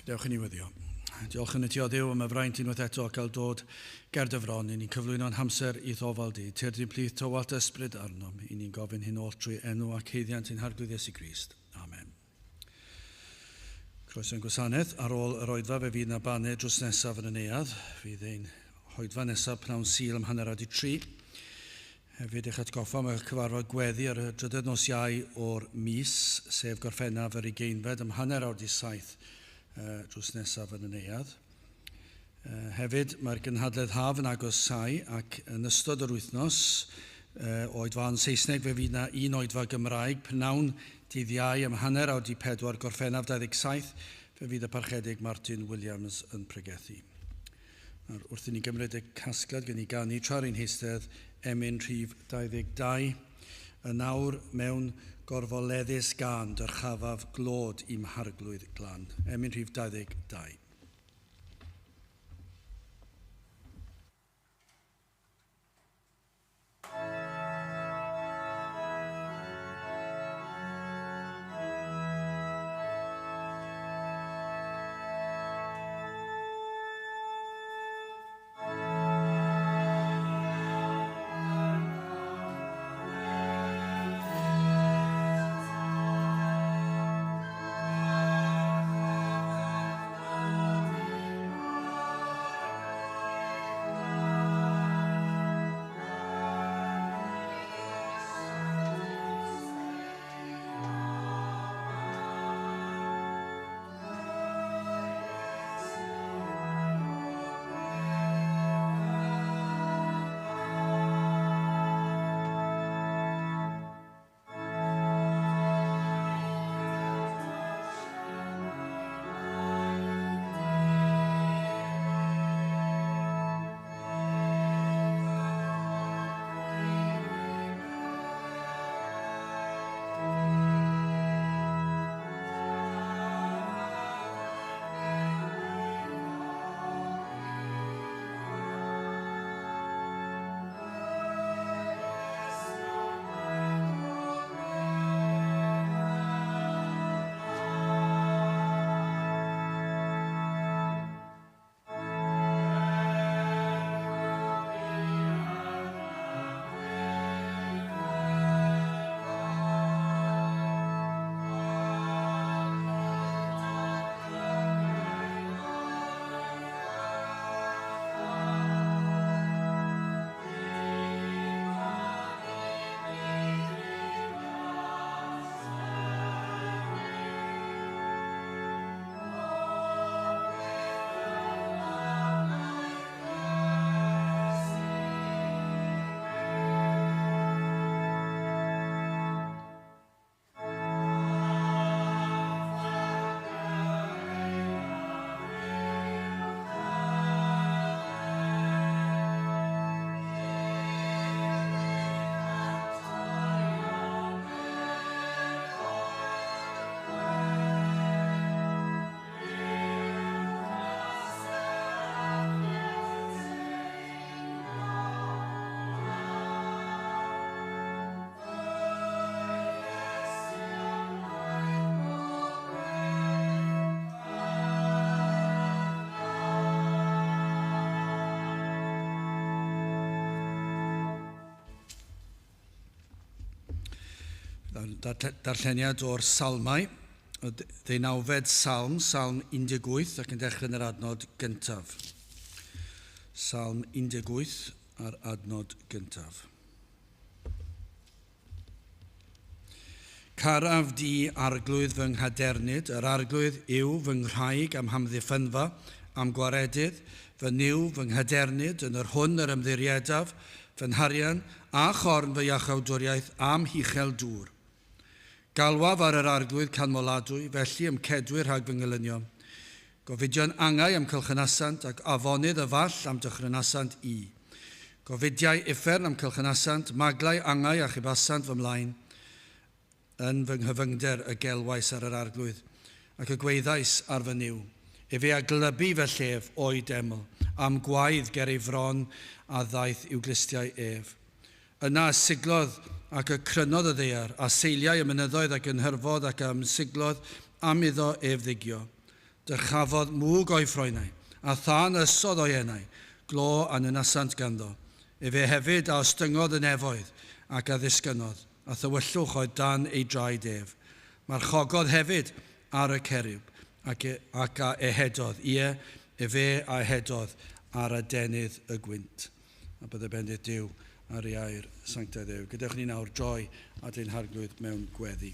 Gadewch i ni weddio. Diolch yn y ti o Dduw am y fraint unwaith eto o gael dod ger dy fron i ni'n cyflwyno'n hamser i'th ofal di. Tyrd i'n plith tywallt ysbryd arnom. I ni'n gofyn hyn oll trwy enw ac haeddiant ein Harglwydd Iesu Grist. Amen. Croeso i'n gwasanaeth. Ar ôl yr oedfa fe fydd na baned drws nesaf yn y neuadd. Fydd ein hoedfa nesaf pnawn Sul am 3:30. Hefyd eich atgoffa am y cyfarfod gweddi ar y drydedd nos Iau o'r mis, sef Gorffennaf yr ugeinfed am 6:30 drws nesaf yn y neuadd. Hefyd, mae'r gynhadledd haf yn agosáu ac yn ystod yr wythnos oedfaon Saesneg fe fydd na un oedfa Gymraeg pnawn dydd Iau am 3:30 Gorffennaf 27 fe fydd y Parchedig Martin Williams yn pregethu. Nawr, wrth i ni gymryd y casgliad, gen i ganu tra'r ein heistedd emyn rhif 22. Yn awr mewn gorfoleddus gân dyrchafaf glod i'm Harglwydd glân. Emyn rhif 22. Darlleniad o'r Salmau, y ddeunawfed salm, Salm 18, ac yn dechrau yn yr adnod gyntaf. Salm 18 a'r adnod gyntaf. Caraf di, Arglwydd fy nghadernid, yr Arglwydd yw fy nghraig a'm hamddiffynfa, a'm gwaredydd, fy Nuw, fy nghadernid, yn yr hwn yr ymddiriedaf, fy nharian, a chorn fy iachawdwriaeth, a'm huchel dŵr. Galwaf ar yr Arglwydd canmoladwy, felly y'm cedwir rhag fy ngelynion. Gofidion angau a'm cylchynasant, ac afonydd y fall a'm dychrynasant i. Gofidiau uffern a'm cylchynasant, maglau angau a chubasant fy mlaen. Yn fy nghyfyngder y gelwais ar yr Arglwydd, ac y gwaeddais ar fy Nuw. Efe a glybu fy llef o'i deml, a'm gwaedd ger ei fron a ddaeth i'w glustiau ef. Yna y siglodd ac y crynodd y ddaear, a seiliau y mynyddoedd a gynhyrfodd ac a ymsiglodd am iddo ef ddigio. Dyrchafodd mwg o'i ffroenau, a thân ysodd o'i enau, glo a nynasant ganddo. Efe hefyd a ostyngodd y nefoedd, ac a ddisgynnodd, a thywyllwch oedd dan ei draed ef. Marchogodd hefyd ar y cerub, ac, e, ac a ehedodd, ie, efe a ehedodd ar adenydd y gwynt. A bydde bendith Duw ar ei air sanctaidd Dduw. Gadewch ni nawr droi at ein harglwydd mewn gweddi.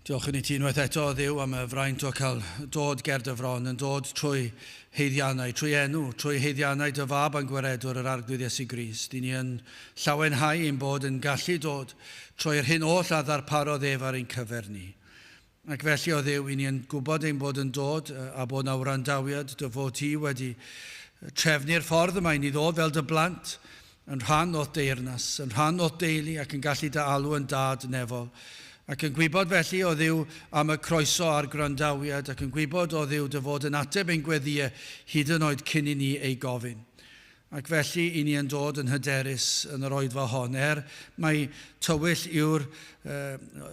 Diolch i ti unwaith eto, Dduw, am y fraint o cael dod ger dy fron, yn dod trwy heiddiannau, trwy enw, trwy heiddiannau dy fab a'n gwaredwr yr Arglwydd Iesu Grist. I ni yn llawenhau ein bod yn gallu dod trwy'r hyn oll a ddarparodd ef ar ein cyfer ni. Ac felly, o Dduw, i ni yn gwybod ein bod yn dod a bod na wrandawiad dy fod ti wedi trefnu'r ffordd yma i ni ddod fel dy blant yn rhan o'th deyrnas, yn rhan o'th deulu ac yn gallu dy alw yn dad nefol. Ac yn gwybod felly o Dduw am y croeso a'r gwrandawiad ac yn gwybod o Dduw dy fod yn ateb ein gweddïau hyd yn oed cyn i ni ei gofyn. Ac felly i ni yn dod yn hyderus yn yr oedfa hon. Er mai tywyll yw'r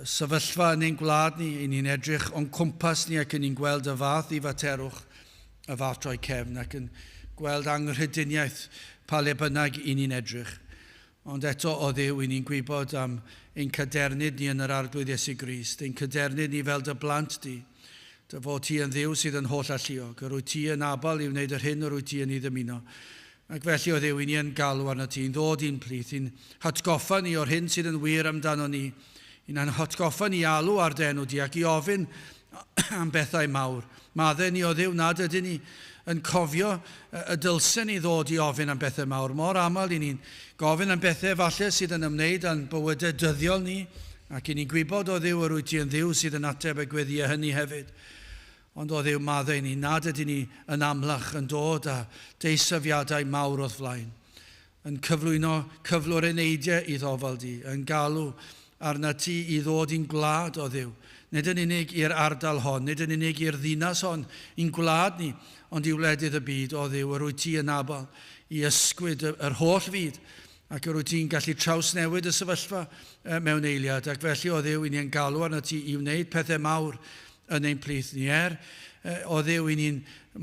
sefyllfa yn ein gwlad ni, i ni'n edrych o'n cwmpas ni ac yn ni'n gweld y fath i faterwch, y fath droi cefn ac yn gweld anghrediniaeth pa le bynnag i ni'n edrych. Ond eto o Dduw, i ni'n gwybod am ein cadernid ni yn yr Arglwydd Iesu Grist, ein cadernid ni fel dy blant di, dy fod ti yn Dduw sydd yn holl alluog, yr wyt ti yn abal i wneud yr hyn yr wyt ti yn ei ddymuno. Ac felly o Dduw, i ni yn galw arno ti, i'n ddod i'n plith, i'n hatgoffa ni o'r hyn sydd yn wir amdano ni, i'n hatgoffa ni alw ar dy enw di ac i ofyn am bethau mawr. Maddau ni o Dduw nad ydyn ni yn cofio y dylsen ni ddod i ofyn am bethau mawr. Mor aml i ni'n gofyn am bethau falle sydd yn ymwneud â'n bywydau dyddiol ni, ac i ni'n gwybod o Dduw yr wyt ti yn Dduw sydd yn ateb y gweddïau hynny hefyd. Ond o Dduw, maddau ni nad ydyn ni yn amlach yn dod â deisyfiadau mawr o'th flaen, yn cyflwyno cyflwr eneidiau i'th ofal di, yn galw arna ti i ddod i'n gwlad o Dduw. Nid yn unig i'r ardal hon, nid yn unig i'r ddinas hon, i'n gwlad ni, ond i wledydd y byd o Dduw, yr wyt ti yn abal i ysgwyd yr holl fyd, ac yr wyt ti'n gallu trawsnewid y sefyllfa mewn eiliad. Ac felly o Dduw, i ni yn galw arna ti i wneud pethau mawr yn ein plith ni. Er, o Dduw, i ni'n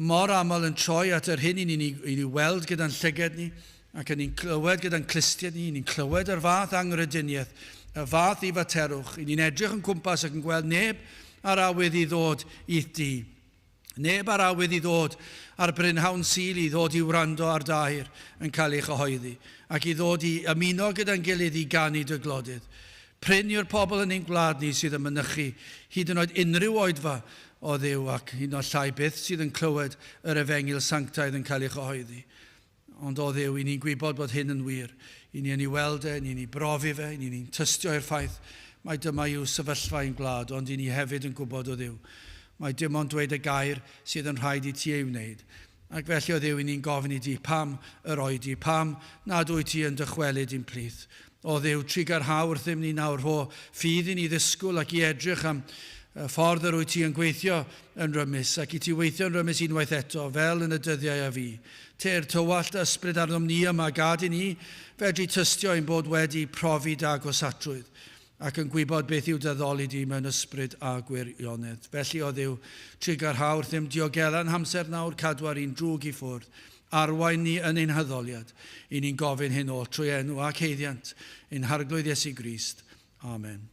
mor aml yn troi at yr hyn i ni'n i ni weld gyda'n llyged ni, ac yn ni'n clywed gyda'n clustiau ni, ni'n clywed yr fath anghrediniaeth, y fath ddifaterwch. I ni'n edrych yn cwmpas ac yn gweld neb ar awydd i ddod i'th di. Neb ar awydd i ddod ar brynhawn Sul i ddod i wrando ar dair yn cael ei chyhoeddi, ac i ddod i ymuno gyda'n gilydd i ganu dy glodydd. Prin yw'r pobl yn ein gwlad ni sydd yn mynychu hyd yn oed unrhyw oedfa o Dduw, ac hyd yn oed llai byth sydd yn clywed yr efengyl sanctaidd yn cael ei chyhoeddi. Ond o Dduw, i ni'n gwybod bod hyn yn wir. I ni yn ei weld e, i ni'n ei brofi fe, i ni'n tystio i'r ffaith mai dyma yw sefyllfa ein gwlad, ond i ni hefyd yn gwybod o Dduw. Mae dim ond dweud y gair sydd yn rhaid i ti ei wneud. Ac felly o Dduw, i ni'n gofyn i di, pam yr oedi, pam nad wyt ti yn dychwelyd i'n plith? O Dduw, trugarha wrthym ni nawr, rho ffydd i ni ddisgwyl ac i edrych am y ffordd yr wyt ti yn gweithio yn rymus, ac i ti weithio yn rymus unwaith eto, fel yn y dyddiau a fu. Tyr tywallt ysbryd arnom ni yma, gad i ni fedru tystio ein bod wedi profi dy agosatrwydd, ac yn gwybod beth yw dy addoli di mewn ysbryd a gwirionedd. Felly, o Dduw, trugarha wrthym, diogela'n hamser nawr, cadw ar un drwg i ffwrdd, arwain ni yn ein haddoliad, i ni'n gofyn hyn oll trwy enw ac haeddiant ein Harglwydd Iesu Grist. Amen.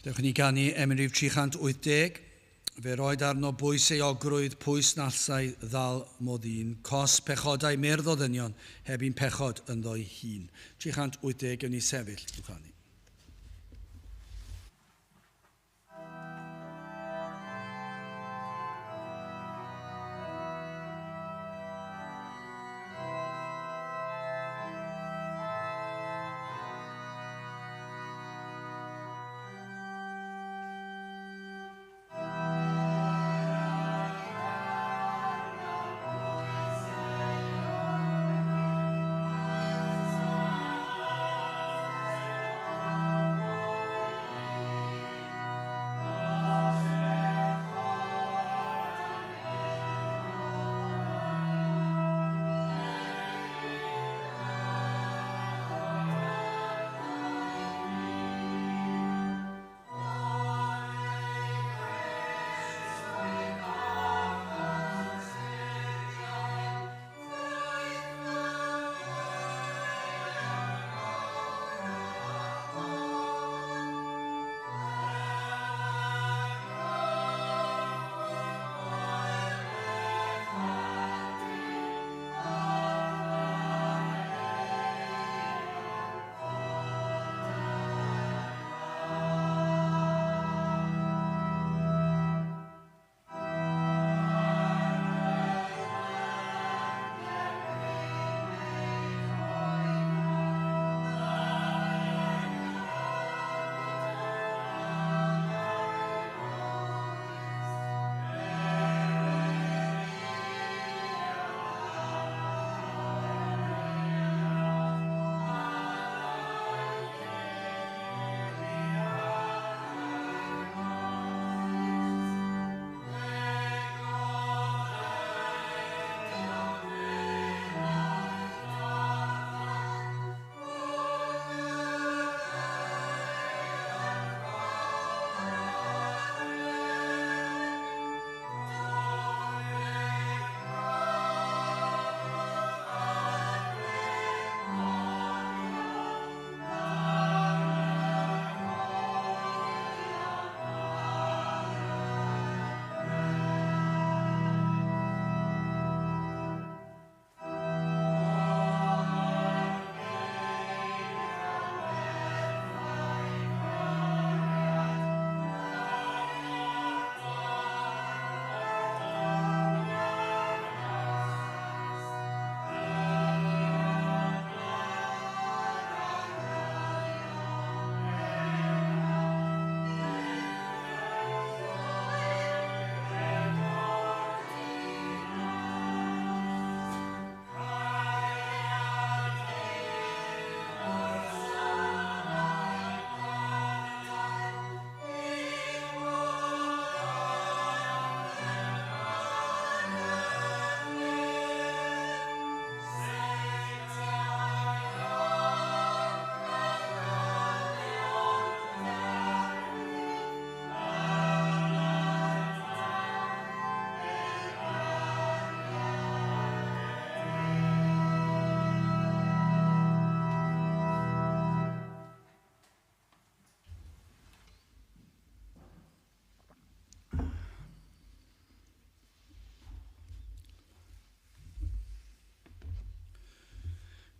Dewch i ni ganu emyn rhif 380. Fe roed arno bwys euogrwydd, pwys na allsai ddal mo ddyn, cos pechodau myrdd o ddynion, heb un pechod ynddo'i hun. 380, ewn ni sefyll i'w chanu.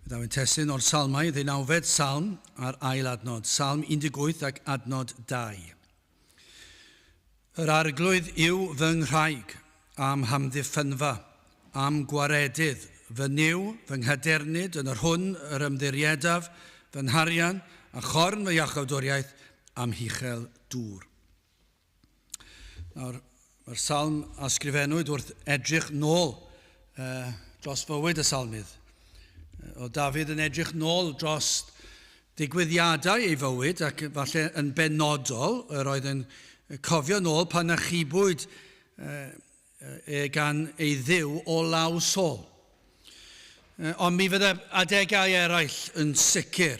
Daw ein testun o'r Salmau, ddeunawfed salm a'r ail adnod, Salm 18 ac adnod 2. Yr arglwydd yw fy nghraig, am hamddiffynfa, am gwaredydd, fy niw, fy nghadernid yn yr hwn yr ymddiriedaf, fy nharian, a chorn fy iachawdwriaeth, am huchel dŵr. Nawr, mae'r salm a sgrifennwyd wrth edrych nôl dros fywyd y salmydd. O Dafydd yn edrych nôl dros ddigwyddiadau ei fywyd ac falle yn benodol yr oedd yn cofio nôl pan achubwyd e gan ei ddiw o law Saul. Ond mi fydde adegau eraill yn sicr,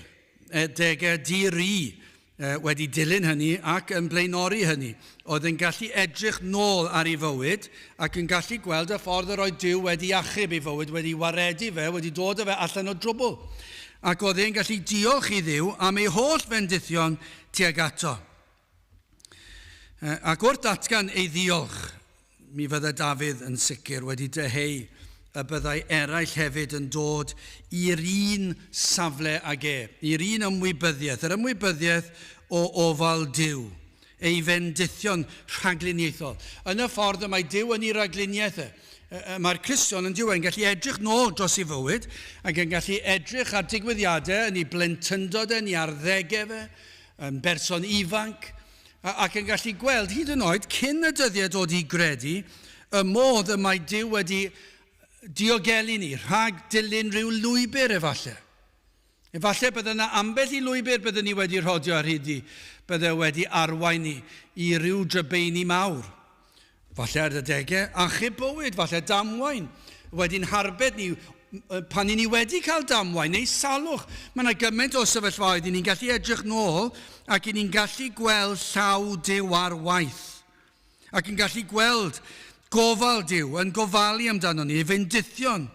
adegau di-ri wedi dilyn hynny ac yn blaenori hynny, oedd yn gallu edrych nôl ar ei fywyd ac yn gallu gweld y ffordd yr oedd Duw wedi achub ei fywyd, wedi waredu fe, wedi dod â fe allan o drwbl. Ac oedd e'n gallu diolch i Dduw am ei holl fendithion tuag ato. Ac wrth ddatgan ei ddiolch, mi fydde Dafydd yn sicr wedi dyheu y byddai eraill hefyd yn dod i'r un safle ag e, i'r un ymwybyddiaeth, yr ymwybyddiaeth o ofal Duw, ei fendithion rhagluniaethol. Yn y ffordd y mae Duw yn ei ragluniaeth e, mae'r Cristion yn diwen gallu edrych nôl dros ei fywyd ac yn gallu edrych ar digwyddiadau yn ei blentyndod e, yn ei arddegau fe, yn berson ifanc, ac yn gallu gweld hyd yn oed cyn y dyddiau dod i gredu y modd y mae Duw wedi diogelu ni rhag dilyn rhyw lwybr efallai. Efallai bydde yna ambell i lwybr bydden ni wedi rhodio ar hyd i, bydde wedi arwain ni i ryw drybeini mawr. Falle ar adegau achub bywyd, falle damwain, wedi'n harbed ni pan i ni wedi cael damwain neu salwch. Mae yna gymaint o sefyllfaoedd i ni'n gallu edrych nôl ac i ni'n gallu gweld llaw Duw ar waith. Ac yn gallu gweld gofal Duw yn gofalu amdano ni, ei fendithion.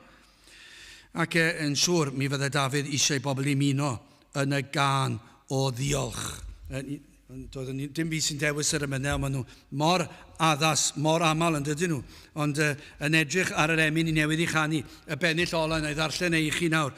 Ac e, yn siŵr, mi fydde Dafydd eisiau bobl i ymuno yn y gân o ddiolch. Doeddwn ni, dim fi sy'n dewis yr emynau, ond maen nhw mor addas, mor aml yn dydyn nhw. Ond yn edrych ar yr emyn i newydd i chanu, y bennill ola, na i ddarllen ei i chi nawr.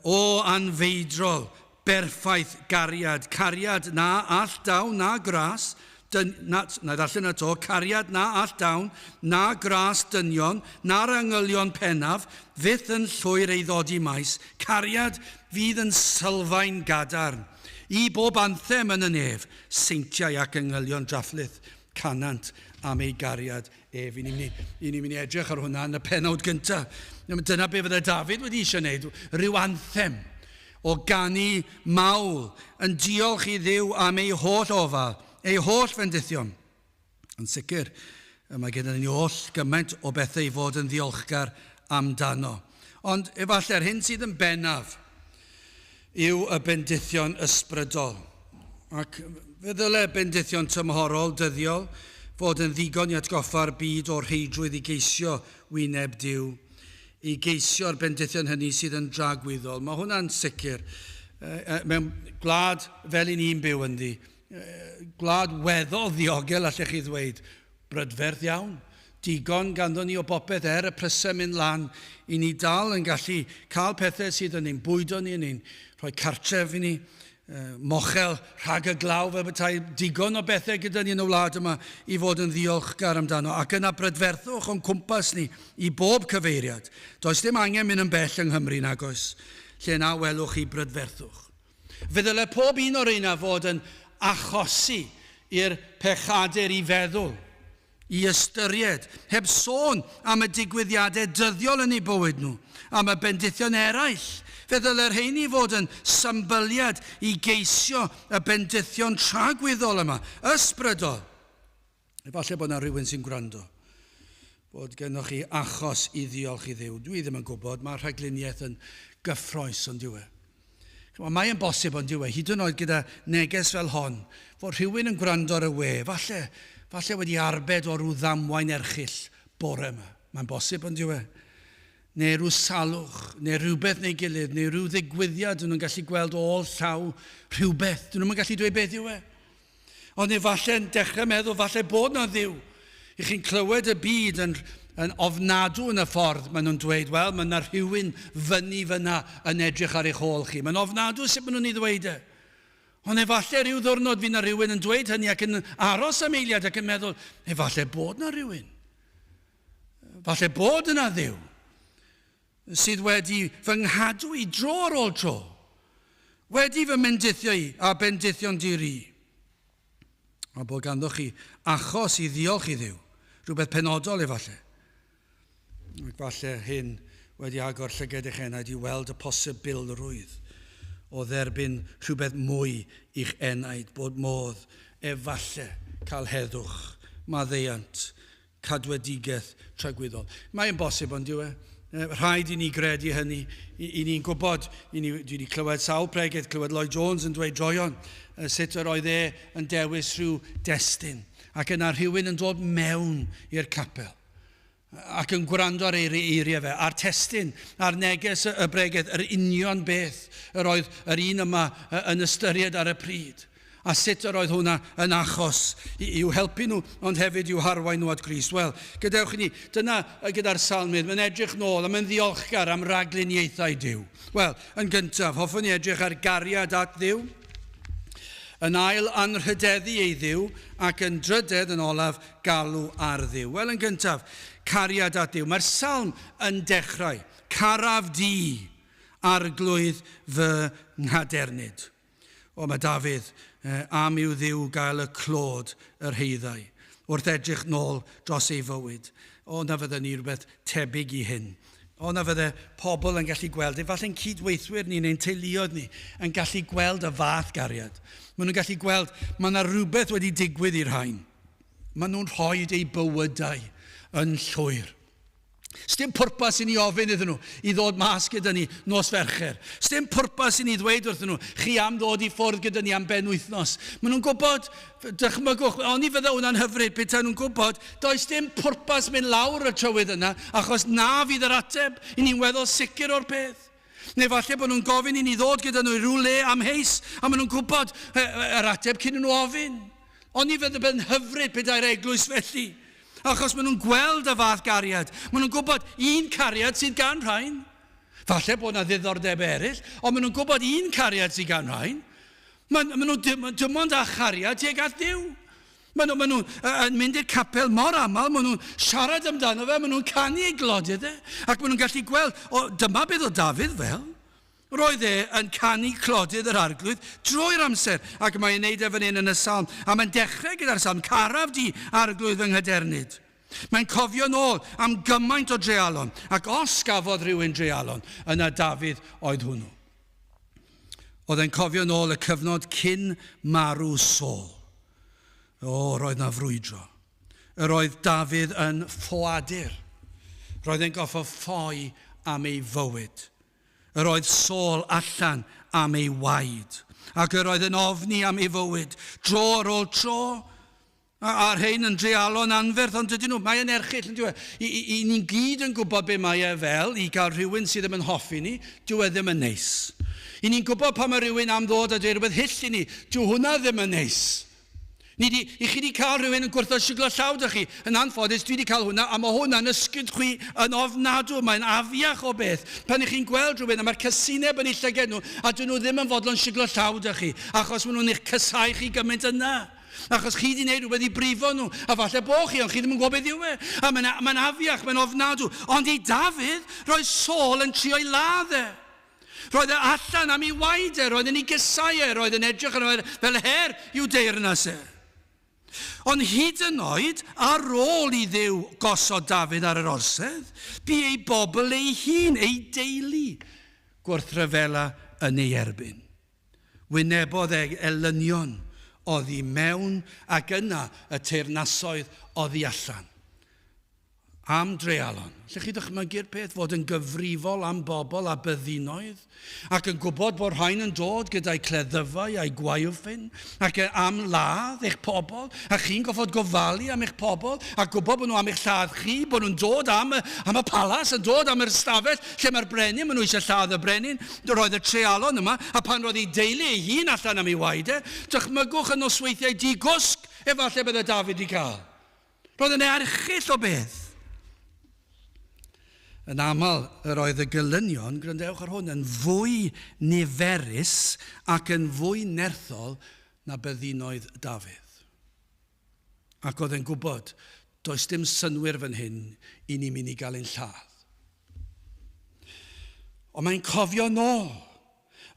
O anfeidrol, berffaith gariad, cariad na all daw na gras, dyn, na, na i ddarllen eto, cariad na all dawn, na gras dynion, na'r angylion pennaf, fyth yn llwyr ei ddodi maes, cariad fydd yn sylfaen gadarn. I bob anthem yn y nef, seintiau ac angylion draflith, canant am ei gariad ef. I ni'n mynd i, ni mynd i edrych ar hwnna yn y penawd gyntaf. Dyna be fydde David wedi eisiau gwneud, rhyw anthem o ganu mawl yn diolch i Dduw am ei holl ofal, ei holl fendithion. Yn sicr, mae gennym ni oll gymaint o bethau i fod yn ddiolchgar amdano. Ond efallai'r hyn sydd yn bennaf yw y bendithion ysbrydol. Ac fe ddyle bendithion tymhorol, dyddiol, fod yn ddigon i atgoffa'r byd o'r rheidrwydd i geisio wyneb Duw, i geisio'r bendithion hynny sydd yn dragwyddol. Mae hwnna'n sicr. Mewn gwlad fel i ni'n byw ynddi, gwlad weddol ddiogel allech chi ddweud, brydferth iawn. Digon ganddo ni o bopeth er y prysau mynd lan, i ni dal yn gallu cael pethau sydd yn ein bwydo ni, yn ein rhoi cartref i ni, mochel rhag y glaw fel petai, digon o bethau gyda ni yn y wlad yma i fod yn ddiolchgar amdano. Ac yna brydferthwch o'n cwmpas ni i bob cyfeiriad. Does dim angen mynd yn bell yng Nghymru nagoes, lle na welwch chi brydferthwch. Fe ddyle pob un o'r reina fod yn achosi i'r pechadur i feddwl, i ystyried, heb sôn am y digwyddiadau dyddiol yn eu bywyd nhw, am y bendithion eraill. Fe ddyle'r rheini fod yn symbyliad i geisio y bendithion tragwyddol yma, ysbrydol. Efallai bod yna rhywun sy'n gwrando, bod gennych chi achos i ddiolch i Dduw. Dwi ddim yn gwybod, mae rhagluniaeth yn gyffroes ond yw e. Mae yn bosib ond yw e, hyd yn oed gyda neges fel hon, fod rhywun yn gwrando ar y we, falle, falle wedi arbed o rhyw ddamwain erchyll bore yma. Mae'n bosib ond yw e. Neu rhyw salwch, neu rhywbeth neu gilydd, neu rhyw ddigwyddiad, dyn nhw'n gallu gweld ôl llaw rhywbeth. Dyn nhw'n gallu dweud beth yw e. Ond efallai'n dechrau meddwl, falle bod na Dduw. I chi'n clywed y byd yn, yn ofnadw yn y ffordd maen nhw'n dweud, wel, mae yna rhywun fyny fyna yn edrych ar eich ôl chi. Mae'n ofnadw sut maen nhw'n ei ddweud e. Ond efallai rhyw ddwrnod fydd na rhywun yn dweud hynny ac yn aros am eiliad ac yn meddwl, efallai bod na rhywun. Falle bod yna Dduw sydd wedi fy nghadw i dro ar ôl tro, wedi fy mendithio i a bendithio'n diri. A bod ganddoch chi achos i ddiolch i Dduw, rhywbeth penodol efallai. Ac falle hyn wedi agor llyged eich enaid i weld y posibilrwydd o dderbyn rhywbeth mwy i'ch enaid, bod modd efallai cael heddwch, maddeuant, cadwedigaeth tragwyddol. Mae'n bosib, ond yw e? Rhaid i ni gredu hynny. I, i ni'n gwybod, i ni, dwi wedi clywed sawl pregeth, clywed Lloyd Jones yn dweud droion, sut yr oedd e yn dewis rhyw destun, ac yna rhywun yn dod mewn i'r capel ac yn gwrando ar ei eiriau fe, a'r testun, a'r neges y bregeth, yr union beth yr oedd yr un yma yn ystyried ar y pryd. A sut yr oedd hwnna yn achos i'w helpu nhw, ond hefyd i'w harwain nhw at Grist. Wel, gadewch i ni, dyna gyda'r salmydd, mae'n edrych nôl a mae'n ddiolchgar am ragluniaethau Duw. Wel, yn gyntaf, hoffwn i edrych ar gariad at Dduw, yn ail anrhydeddu ei Dduw, ac yn drydedd yn olaf, galw ar Dduw. Wel, yn gyntaf, cariad at Dduw. Mae'r salm yn dechrau, caraf di, arglwydd fy nghadernid. O, mae Dafydd am i'w Dduw gael y clod yr heiddau wrth edrych nôl dros ei fywyd. O, na fydden ni rhywbeth tebyg i hyn. O, na fydde pobl yn gallu gweld, efallai'n cydweithwyr ni neu'n teuluoedd ni, yn gallu gweld y fath gariad. Maen nhw'n gallu gweld, mae yna rhywbeth wedi digwydd i'r rhain. Maen nhw'n rhoi eu bywydau yn llwyr. Sdim pwrpas i ni ofyn iddyn nhw i ddod mas gyda ni nos Fercher. Sdim pwrpas i ni ddweud wrthyn nhw, chi am ddod i ffwrdd gyda ni am benwythnos. Maen nhw'n gwybod, dychmygwch, oni fydde hwnna'n hyfryd petai nhw'n gwybod, does dim pwrpas mynd lawr y trywydd yna, achos na fydd yr ateb, i ni'n weddol sicr o'r peth. Neu falle bod nhw'n gofyn i ni ddod gyda nhw i ryw le amheus, a maen nhw'n gwybod yr ateb cyn i nhw ofyn. Oni fydde yn hyfryd petai'r eglwys felly? Achos maen nhw'n gweld y fath gariad. Maen nhw'n gwybod un cariad sydd gan rhain. Falle bod yna ddiddordeb eraill, ond maen nhw'n gwybod un cariad sydd gan rhain. Maen, maen nhw dim, dim ond â chariad tuag at Dduw. Maen nhw, maen nhw yn mynd i'r capel mor aml, maen nhw'n siarad amdano fe, maen nhw'n canu ei glodydd e, ac maen nhw'n gallu gweld, o, dyma beth o Dafydd fel. Roedd e yn canu clodydd yr Arglwydd drwy'r amser, ac mae'n ei wneud e fan hyn yn y salm. A mae'n dechrau gyda'r salm, Caraf di, Arglwydd fy nghadernid. Mae'n cofio nôl am gymaint o dreialon, ac os gafodd rhywun dreialon, yna Dafydd oedd hwnnw. Oedd e'n cofio nôl y cyfnod cyn marw Saul. O, roedd na frwydro. Yr oedd Dafydd yn ffoadur. Roedd e'n goffo ffoi am ei fywyd. Yr oedd Saul allan am ei waed, ac yr oedd yn ofni am ei fywyd, dro ar ôl tro. A'r rhain yn dreialon anferth, ond dydyn nhw, mae e'n erchyll, yn dyw e? I, i, i ni'n gyd yn gwybod be mae e fel i gael rhywun sydd ddim yn hoffi ni, dyw e ddim yn neis. I ni'n gwybod pan mae rhywun am ddod a dweud rhywbeth hyll i ni, dyw hwnna ddim yn neis. Ni di, i chi di cael rhywun yn gwrthod siglo llaw da chi. Yn anffodus, dwi di cael hwnna, a mae hwnna'n ysgyd chwi yn ofnadw, mae'n afiach o beth. Pan i chi'n gweld rhywun, a mae'r casineb yn eu llyged nhw, a dyn nhw ddim yn fodlon siglo llaw da chi, achos maen nhw'n eich casau chi gymaint yna. Achos chi di wneud rhywbeth i brifo nhw, a falle bo chi, ond chi ddim yn gwybod beth yw e. A mae'n mae afiach, mae'n ofnadw. Ond i Dafydd, roedd Saul yn trio'i ladd e. Roedd e allan am ei waed e, roedd yn ei gysau e, roedd yn edrych arno fe fel her i'w deyrnas e. Ond hyd yn oed ar ôl i Dduw gosod Dafydd ar yr orsedd, bu ei bobl ei hun, ei deulu, gwrthryfela yn ei erbyn. Wynebodd e elynion oddi mewn ac yna y teyrnasoedd oddi allan. Am dreialon. Allech chi ddychmygu'r peth, fod yn gyfrifol am bobl a byddinoedd, ac yn gwybod bod rhain yn dod gyda'i cleddyfau a'i gwaywffyn, ac am ladd eich pobl, a chi'n goffod gofalu am eich pobl, a gwybod bod nhw am eich lladd chi, bod nhw'n dod am y, am y palas, yn dod am yr ystafell lle mae'r brenin, maen nhw eisiau lladd y brenin. Roedd y treialon yma, a pan roedd ei deulu ei hun allan am ei waed e, dychmygwch y nosweithiau di-gwsg efallai bydde David wedi cael. Roedd yn erchyll o beth. Yn aml, yr oedd y gelynion, gwrandewch ar hwn, yn fwy niferus ac yn fwy nerthol na byddinoedd Dafydd. Ac oedd e'n gwybod, does dim synnwyr fan hyn i ni mynd i gael ein lladd. Ond mae'n cofio nôl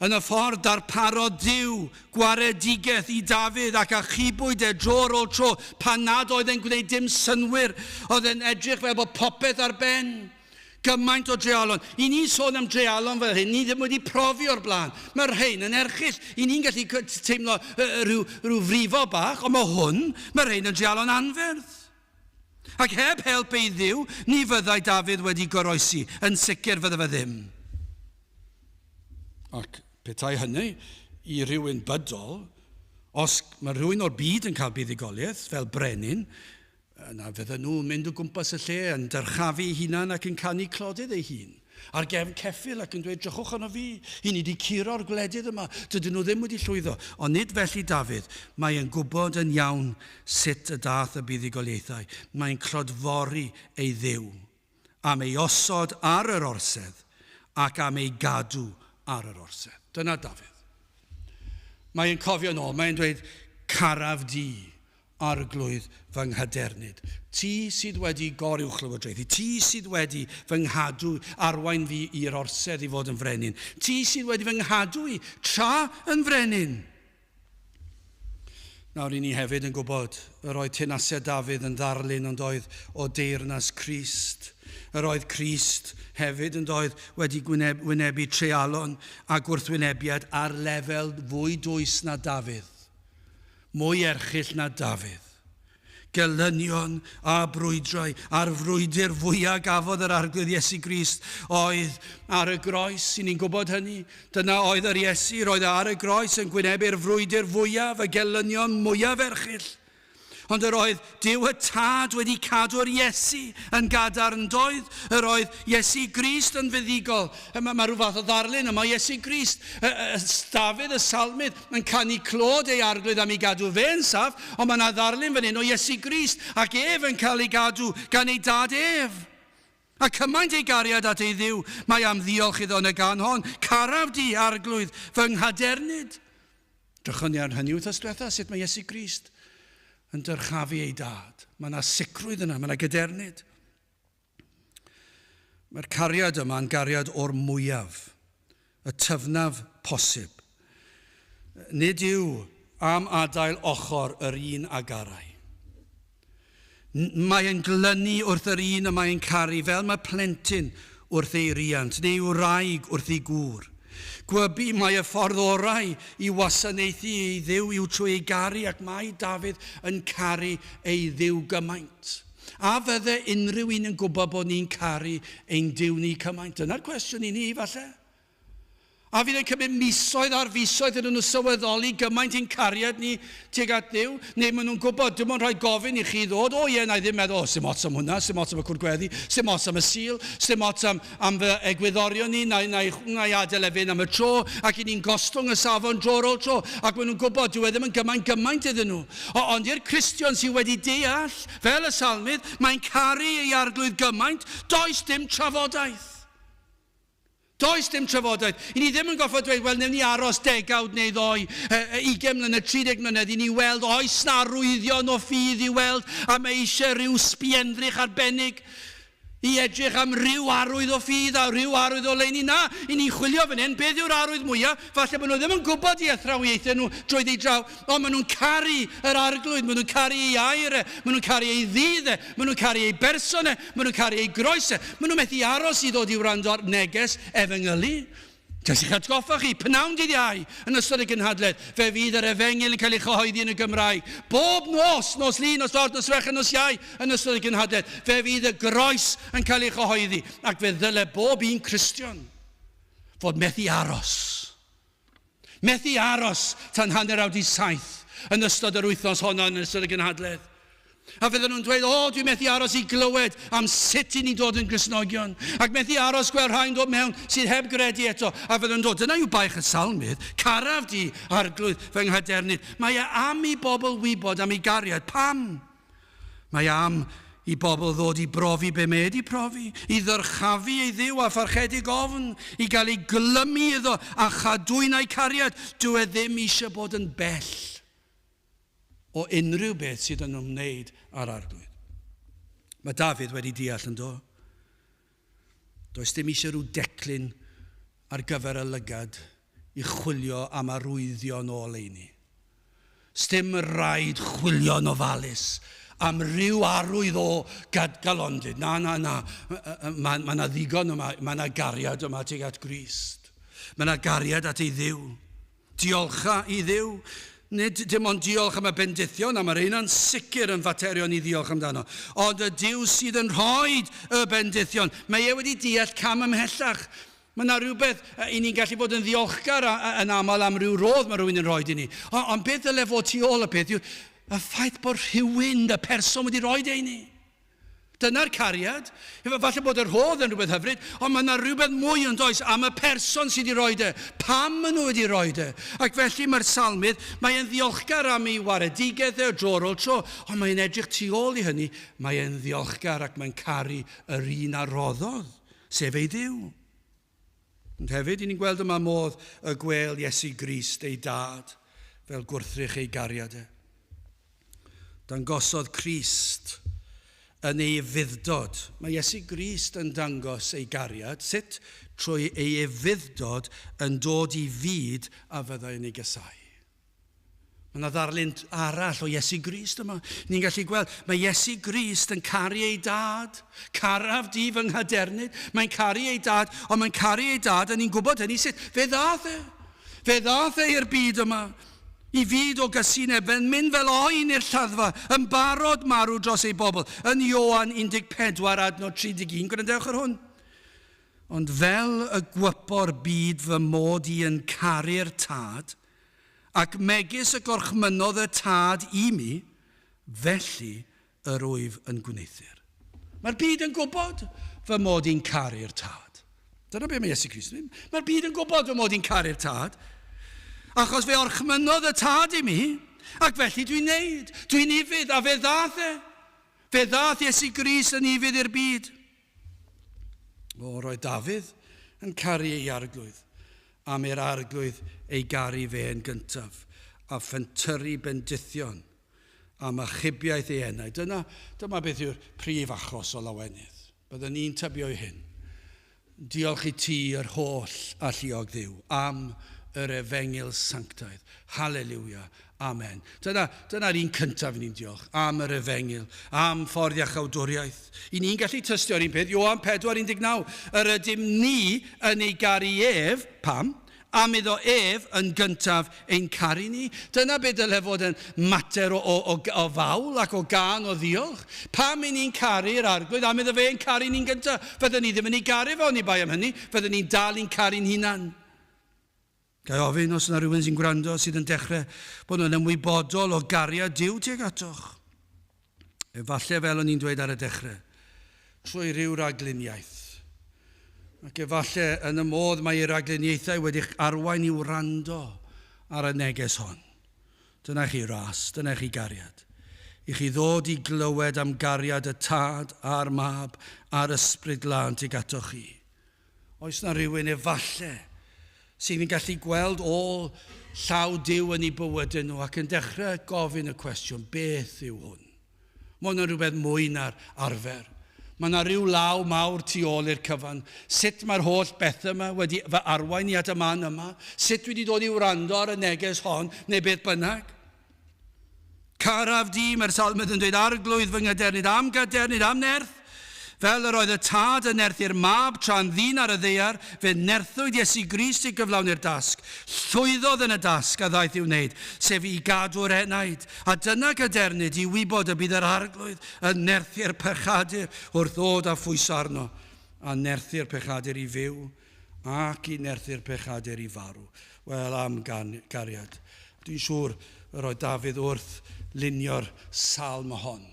Yn y ffordd darparodd Duw gwaredigaeth i Dafydd ac achubwyd e dro ar ôl tro pan nad oedd e'n gwneud dim synnwyr, oedd e'n edrych fel bod popeth ar ben. Gymaint o dreialon. I ni'n sôn am dreialon fel hyn, ni ddim wedi profi o'r blaen. Mae'r rhain yn erchyll. I ni'n gallu teimlo rhyw, rhyw frifo bach, ond mae hwn, mae'r rhain yn dreialon anferth. Ac heb help ei Dduw, ni fyddai Dafydd wedi goroesi, yn sicr fydde fe ddim. Ac petai hynny i rhywun bydol, os mae rhywun o'r byd yn cael buddugoliaeth fel brenin, yna fydden nhw'n mynd o gwmpas y lle yn dyrchafu ei hunan ac yn canu clodydd ei hun. Ar gefn ceffyl ac yn dweud, drychwch arno fi, i ni wedi curo'r gwledydd yma, dydyn nhw ddim wedi llwyddo. Ond nid felly Dafydd, mae e'n gwybod yn iawn sut y dath y buddugoliaethau. Mae'n clodfori ei Dduw am ei osod ar yr orsedd ac am ei gadw ar yr orsedd. Dyna Dafydd. Mae'n cofio nôl, mae'n dweud, caraf di, Arglwydd fy nghadernid. Ti sydd wedi goruwchlywodraethu, ti sydd wedi fy nghadw, arwain fi i'r orsedd i fod yn frenin. Ti sydd wedi fy nghadw i tra yn frenin. Nawr, i ni hefyd yn gwybod yr oedd teyrnasiad Dafydd yn ddarlun ond oedd o deyrnas Crist. Yr oedd Crist hefyd yn doedd wedi wynebu treialon a gwrthwynebiad ar lefel fwy dwys na Dafydd. Mwy erchyll na Dafydd. Gelynion a brwydrau, a'r frwydr fwya gafodd yr Arglwydd Iesu Grist oedd ar y groes, i ni'n gwybod hynny. Dyna oedd yr Iesu, roedd e ar y groes yn gwynebu'r frwydr fwyaf, y gelynion mwyaf erchyll. Ond yr oedd Duw y Tad wedi cadw'r Iesu yn gadarn, doedd? Yr oedd Iesu Grist yn fuddugol. Mae, mae rhyw fath o ddarlun yma, Iesu Grist, Dafydd y Salmydd, yn canu clod ei arglwydd am ei gadw fe'n saff, ond mae yna ddarlun fan hyn o Iesu Grist ac ef yn cael ei gadw gan ei dad ef. A cymaint ei gariad at ei Dduw, mae am ddiolch iddo yn y gan hon, Caraf di, arglwydd, fy nghadernid. Drychwn ni ar hynny wythnos diwetha, sut mae Iesu Grist yn dyrchafu ei dad. Mae yna sicrwydd yna, mae yna gadernid. Mae'r cariad yma yn gariad o'r mwyaf, y tyfnaf posib. Nid yw am adael ochr yr un a garai. Mae e'n glynu wrth yr un y mae'n caru, fel mae plentyn wrth ei riant, neu wraig wrth ei gŵr. Gwybu mai y ffordd orau i wasanaethu ei Dduw yw trwy ei garu ac mae Dafydd yn caru ei Dduw gymaint. A fydde unrhyw un yn gwybod bod ni'n caru ein Duw ni cymaint? Dyna'r cwestiwn i ni, falle. A fydd e'n cymryd misoedd ar fisoedd iddyn nhw sylweddoli gymaint ein cariad ni tuag at Dduw? Neu maen nhw'n gwybod, dim ond rhaid gofyn i chi ddod, o ie, na i ddim meddwl, o, sim ots am hwnna, sim ots am y cwrdd gweddi, sim ots am y Sul, sim ots am, am fy egwyddorion ni, na, na, na i adael e fynd am y tro, ac i ni'n gostwng y safon dro ar ôl tro, ac maen nhw'n gwybod, dyw e ddim yn gymaint gymaint iddyn nhw. O, ond i'r Cristion sydd wedi deall, fel y salmydd, mae'n caru ei arglwydd gymaint, does dim trafodaeth. Does dim trafodaeth. I ni ddim yn gorfod dweud, wel, wnewn ni aros degawd neu ddoi, 20 mlynedd, 30 mlynedd, i ni weld oes 'na arwyddion o ffydd i weld, a mae eisiau rhyw sbienddrych arbennig i edrych am ryw arwydd o ffydd a rhyw arwydd o oleuni. Na, i ni'n chwilio fan hyn, beth yw'r arwydd mwyaf? Falle bod nhw ddim yn gwybod i athrawiaethau nhw drwyddi draw, Ond maen nhw'n caru yr Arglwydd, maen nhw'n caru ei air e, maen nhw'n caru ei ddydd e, maen nhw'n caru ei berson e, maen nhw'n caru ei groes e. Maen nhw'n methu aros i ddod i wrando ar neges efengylu. Jyst i'ch atgoffa chi, pnawn dydd Iau yn ystod y gynhadledd, fe fydd yr efengyl yn cael ei chyhoeddi yn y Gymraeg. Bob nos, nos Lun, nos Fawrth, nos Fercher, nos Iau yn ystod y gynhadledd, fe fydd y groes yn cael ei chyhoeddi. Ac fe ddyle bob un Cristion fod methu aros. Methu aros tan hanner awr 'di saith yn ystod yr wythnos honno yn ystod y gynhadledd. A fydden nhw'n dweud, o, dwi methu aros i glywed am sut i ni'n dod yn Gristnogion. Ac methu aros gweld rhai'n dod mewn sydd heb gredu eto. A fydden nhw'n dod, dyna yw baich y salmydd, caraf di, arglwydd, fy nghadernid. Mae e am i bobl wybod am ei gariad. Pam? Mae am i bobl ddod i brofi be mae wedi profi, i ddyrchafu ei Dduw â pharchedig ofn, i gael ei glymu iddo a chadwynau cariad. Dyw e ddim eisiau bod yn bell o unrhyw beth sydd yn ymwneud â'r Arglwydd. Mae Dafydd wedi deall yn do. Does dim eisiau rhyw declyn ar gyfer y lygad i chwilio am arwyddion o oleuni. Sdim rhaid chwilio'n ofalus am ryw arwydd o galondid. Na, na, na. Mae yna ma ddigon yma. Mae yna gariad yma tuag at Grist. Mae yna gariad at ei Dduw. Diolcha i Dduw. Nid dim ond diolch am y bendithion, a mae'r rheina'n sicr yn faterion i ddiolch amdano, ond y Duw sydd yn rhoi y bendithion. Mae e wedi deall cam ymhellach. Mae yna rhywbeth i ni'n gallu bod yn ddiolchgar yn aml am ryw rodd mae rhywun yn rhoi i ni. Ond beth ddyle fod tu ôl y peth yw y ffaith bod rhywun, y person wedi rhoi e i ni. Dyna'r cariad. Falle bod y rhodd yn rhywbeth hyfryd, ond mae yna rhywbeth mwy yn does am y person sydd wedi rhoi e. Pam maen nhw wedi rhoi e. Ac felly mae'r salmydd, mae'n ddiolchgar am ei waredigaeth e o dro ar ôl tro, ond mae'n edrych tu ôl i hynny, mae'n ddiolchgar ac mae'n caru yr un a roddodd, sef ei Dduw. Ond hefyd, i ni'n gweld yma modd y gwêl Iesu Grist ei dad fel gwrthrych ei gariad e. Dangosodd Crist yn ei ufudd-dod. Mae Iesu Grist yn dangos ei gariad. Sut? Trwy ei ufudd-dod yn dod i fyd a fyddai yn ei gasau. Mae yna ddarlun arall o Iesu Grist yma. Ni'n gallu gweld, mae Iesu Grist yn caru ei dad. Caraf di fy nghadernid. Mae'n caru ei dad, ond mae'n caru ei dad, a ni'n gwybod hynny sut. Fe ddath e. Fe ddath e i'r byd yma. I fyd o gysineb, fe'n mynd fel oen i'r lladdfa, yn barod marw dros ei bobl. Yn Ioan 14 adnod 31, gwrandewch ar hwn. Ond fel y gwypo'r byd fy mod i yn caru'r tad, Ac megis y gorchmynnodd y Tad i mi, felly yr wyf yn gwneuthur. Mae'r byd yn gwybod fy mod i'n caru'r Tad. Dyna beth mae Iesu Grist yn dweud. Mae'r byd yn gwybod fy mod i'n caru'r Tad, achos fe orchmynnodd y Tad i mi, ac felly dwi'n neud. Dwi'n ufudd, a fe ddath e. Fe ddath Iesu Grist yn ufudd i'r byd. O, roedd Dafydd yn caru ei arglwydd, am i'r arglwydd ei garu fe yn gyntaf, a phentyrru bendithion am achubiaeth ei enaid. Dyna, dyma beth yw'r prif achos o lawenydd. Byddwn ni'n tybio i hyn. Diolch i ti yr holl alluog Dduw am yr efengyl sanctaidd. Haleliwia. Amen. Dyna, dyna'r un cyntaf i ni'n diolch am yr efengyl, am ffordd iachawdwriaeth. I ni'n gallu tystio'r un peth, Ioan 4:19, yr ydym ni yn ei garu ef, pam? Am iddo ef yn gyntaf ein caru ni. Dyna be dyle fod yn mater o, o, o, o fawl ac o gân o ddiolch. Pam i ni'n caru'r Arglwydd? Am iddo fe ein caru ni'n gyntaf. Fydden ni ddim yn ei garu fe oni bai am hynny. Fydden ni'n dal i'n caru'n hunan. Ga i ofyn os yna rhywun sy'n gwrando sydd yn dechrau bod yn ymwybodol o gariad Duw tuag atoch? Efallai fel o'n i'n dweud ar y dechrau, trwy ryw ragluniaeth. Ac efallai yn y modd mae ei ragluniaethau wedi'ch arwain i wrando ar y neges hon. Dyna chi ras, dyna chi gariad. I chi ddod i glywed am gariad y Tad a'r Mab a'r Ysbryd Glân tuag atoch chi. Oes 'na rywun efalle sydd yn gallu gweld ôl llaw Duw yn eu bywydau nhw ac yn dechrau gofyn y cwestiwn, beth yw hwn? Mae hwn yn rhywbeth mwy na'r arfer. Mae yna rhyw law mawr tu ôl i'r cyfan. Sut mae'r holl bethau yma wedi fy arwain i at y man yma? Sut dwi wedi dod i wrando ar y neges hon, neu beth bynnag? Caraf di, mae'r salmydd yn dweud, Arglwydd fy nghadernid, am gadernid, am nerth. Fel yr oedd y tad yn nerthu'r mab tra'n ddyn ar y ddaear, fe nerthwyd Iesu Grist i gyflawni'r dasg. Llwyddodd yn y dasg a ddaeth i'w wneud, sef i gadw'r enaid. A dyna gadernid i wybod y bydd yr Arglwydd yn nerthu'r pechadur wrth ddod â phwyso arno, a nerthu'r pechadur i fyw ac i nerthu'r pechadur i farw. Wel, am gan, gariad. Dwi'n siŵr yr oedd Dafydd wrth lunio'r salm hon.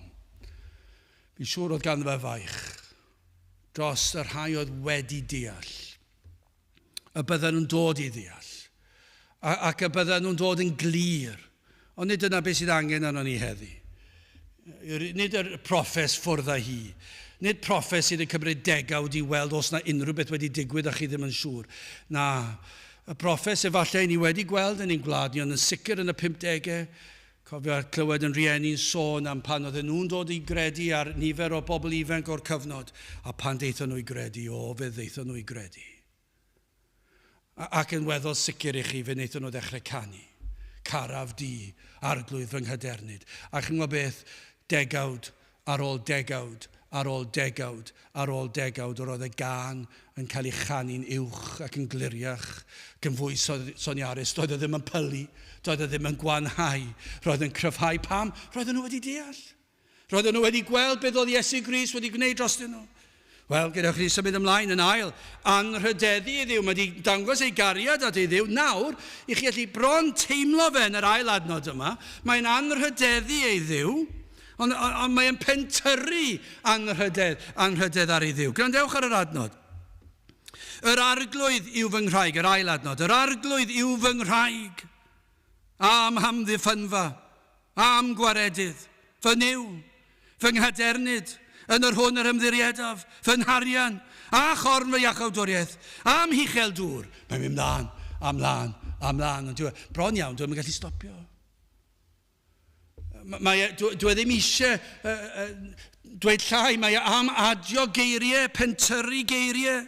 Fi'n siŵr oedd ganddo fe faich dros y rhai oedd wedi deall, y bydden nhw'n dod i ddeall, ac y bydden nhw'n dod yn glir. Ond nid dyna beth sydd angen arnon ni heddi. Nid yr proffes ffwrdd â hi. Nid proffes sydd yn cymryd degawd i weld os na unrhyw beth wedi digwydd a chi ddim yn siŵr. Na, y proffes efallai ni wedi gweld yn ein gwlad ni, ond yn sicr yn y 50au, cofio clywed yn rhieni'n sôn am pan oedden nhw'n dod i gredu ar nifer o bobl ifanc o'r cyfnod, a pan ddaethon nhw i gredu, o, fe ddaethon nhw i gredu. Ac yn weddol sicr i chi, fe wnaethon nhw ddechrau canu. Caraf di, arglwydd fy nghadernid. A chi'n gwybod beth? Degawd ar ôl degawd ar ôl degawd ar ôl degawd yr oedd y gân yn cael ei chanu'n uwch ac yn gliriach ac yn fwy soniarus. Doedd e ddim yn pylu, doedd e ddim yn gwanhau, roedd yn cryfhau. Pam? Roedden nhw wedi deall. Roedden nhw wedi gweld beth oedd Iesu Grist wedi gwneud drostyn nhw. Wel, gadewch i ni symud ymlaen yn ail. Anrhydeddu i Dduw. Mae wedi dangos ei gariad at ei Dduw. Nawr, i chi allu bron teimlo fe yn yr ail adnod yma, mae'n anrhydeddu ei Dduw. Ond, ond mae'n pentyrru anrhydedd, anrhydedd ar ei ddiw. Gwrandewch ar yr adnod. Yr arglwydd yw fy nghraig, yr ail adnod. Yr arglwydd yw fy nghraig, am hamddiffynfa, am gwaredydd, fy niw, fy nghadernid, yn yr hwn yr ymddiriedaf, fy nharian, a chorn fy iachawdwriaeth, am huchel dŵr. Mae'n mynd mlaen, a mlaen, a mlaen, ond dwi, e, bron iawn, dwi'n gallu stopio. Mae, e, dwi, dwi e ddim eisiau dweud llai, mae e am adio geiriau, pentyrru geiriau,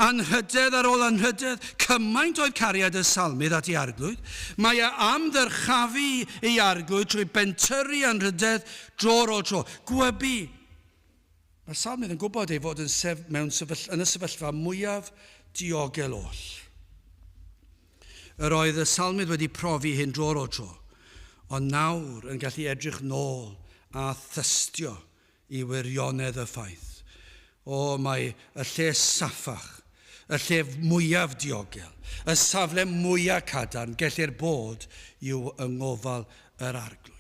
anrhydedd ar ôl anrhydedd. Cymaint oedd cariad y salmydd at ei arglwydd. Mae e am ddyrchafu ei arglwydd trwy bentyrru anrhydedd dro ar ôl tro. Gwybu. Mae'r salmydd yn gwybod ei fod yn, sef, mewn sefyll, yn y sefyllfa mwyaf diogel oll. Yr oedd y salmydd wedi profi hyn dro ar ôl tro, ond nawr yn gallu edrych nôl a thystio i wirionedd y ffaith. O, mae y lle saffach, y lle mwyaf diogel, y safle mwyaf cadarn gellir bod yw yng ngofal yr Arglwydd.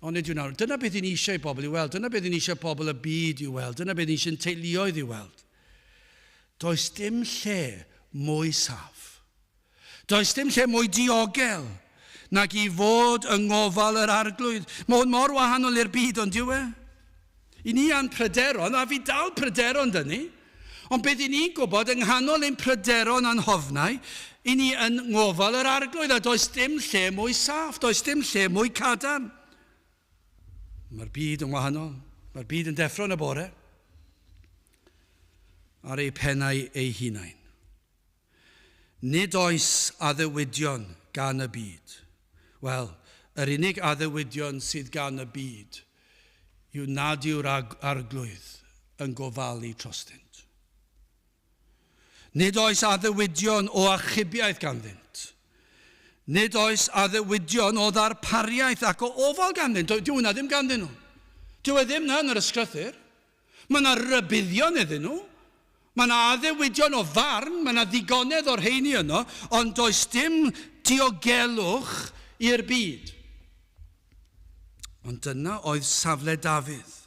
Ond nid yw nawr. Dyna beth i ni eisiau i bobl i weld. Dyna beth i ni eisiau pobl y byd i weld. Dyna beth i ni eisiau'n teuluoedd i weld. Does dim lle mwy saff. Does dim lle mwy diogel nag i fod yng ngofal yr arglwydd. Mae hwn mor wahanol i'r byd, ond yw e? I ni a'n pryderon, a fi dal pryderon dyn ni, ond beth i ni'n gwybod yng nghanol ein pryderon a'n hofnau, i ni yn ngofal yr arglwydd, a does dim lle mwy saff, does dim lle mwy cadarn. Mae'r byd yn wahanol. Mae'r byd yn deffro yn y bore ar eu pennau eu hunain. Nid oes addewidion gan y byd. Wel, yr unig addewidion sydd gan y byd yw nad yw'r Arglwydd yn gofalu trostynt. Nid oes addewidion o achubiaeth ganddynt. Nid oes addewidion o ddarpariaeth ac o ofal ganddynt. Dyw hwnna ddim ganddyn nhw. Dyw e ddim na yn yr ysgrythur. Mae yna rybuddion iddyn nhw. Mae yna addewidion o farn, mae yna ddigonedd o'r rheini yno, ond does dim diogelwch i'r byd. Ond dyna oedd safle Dafydd.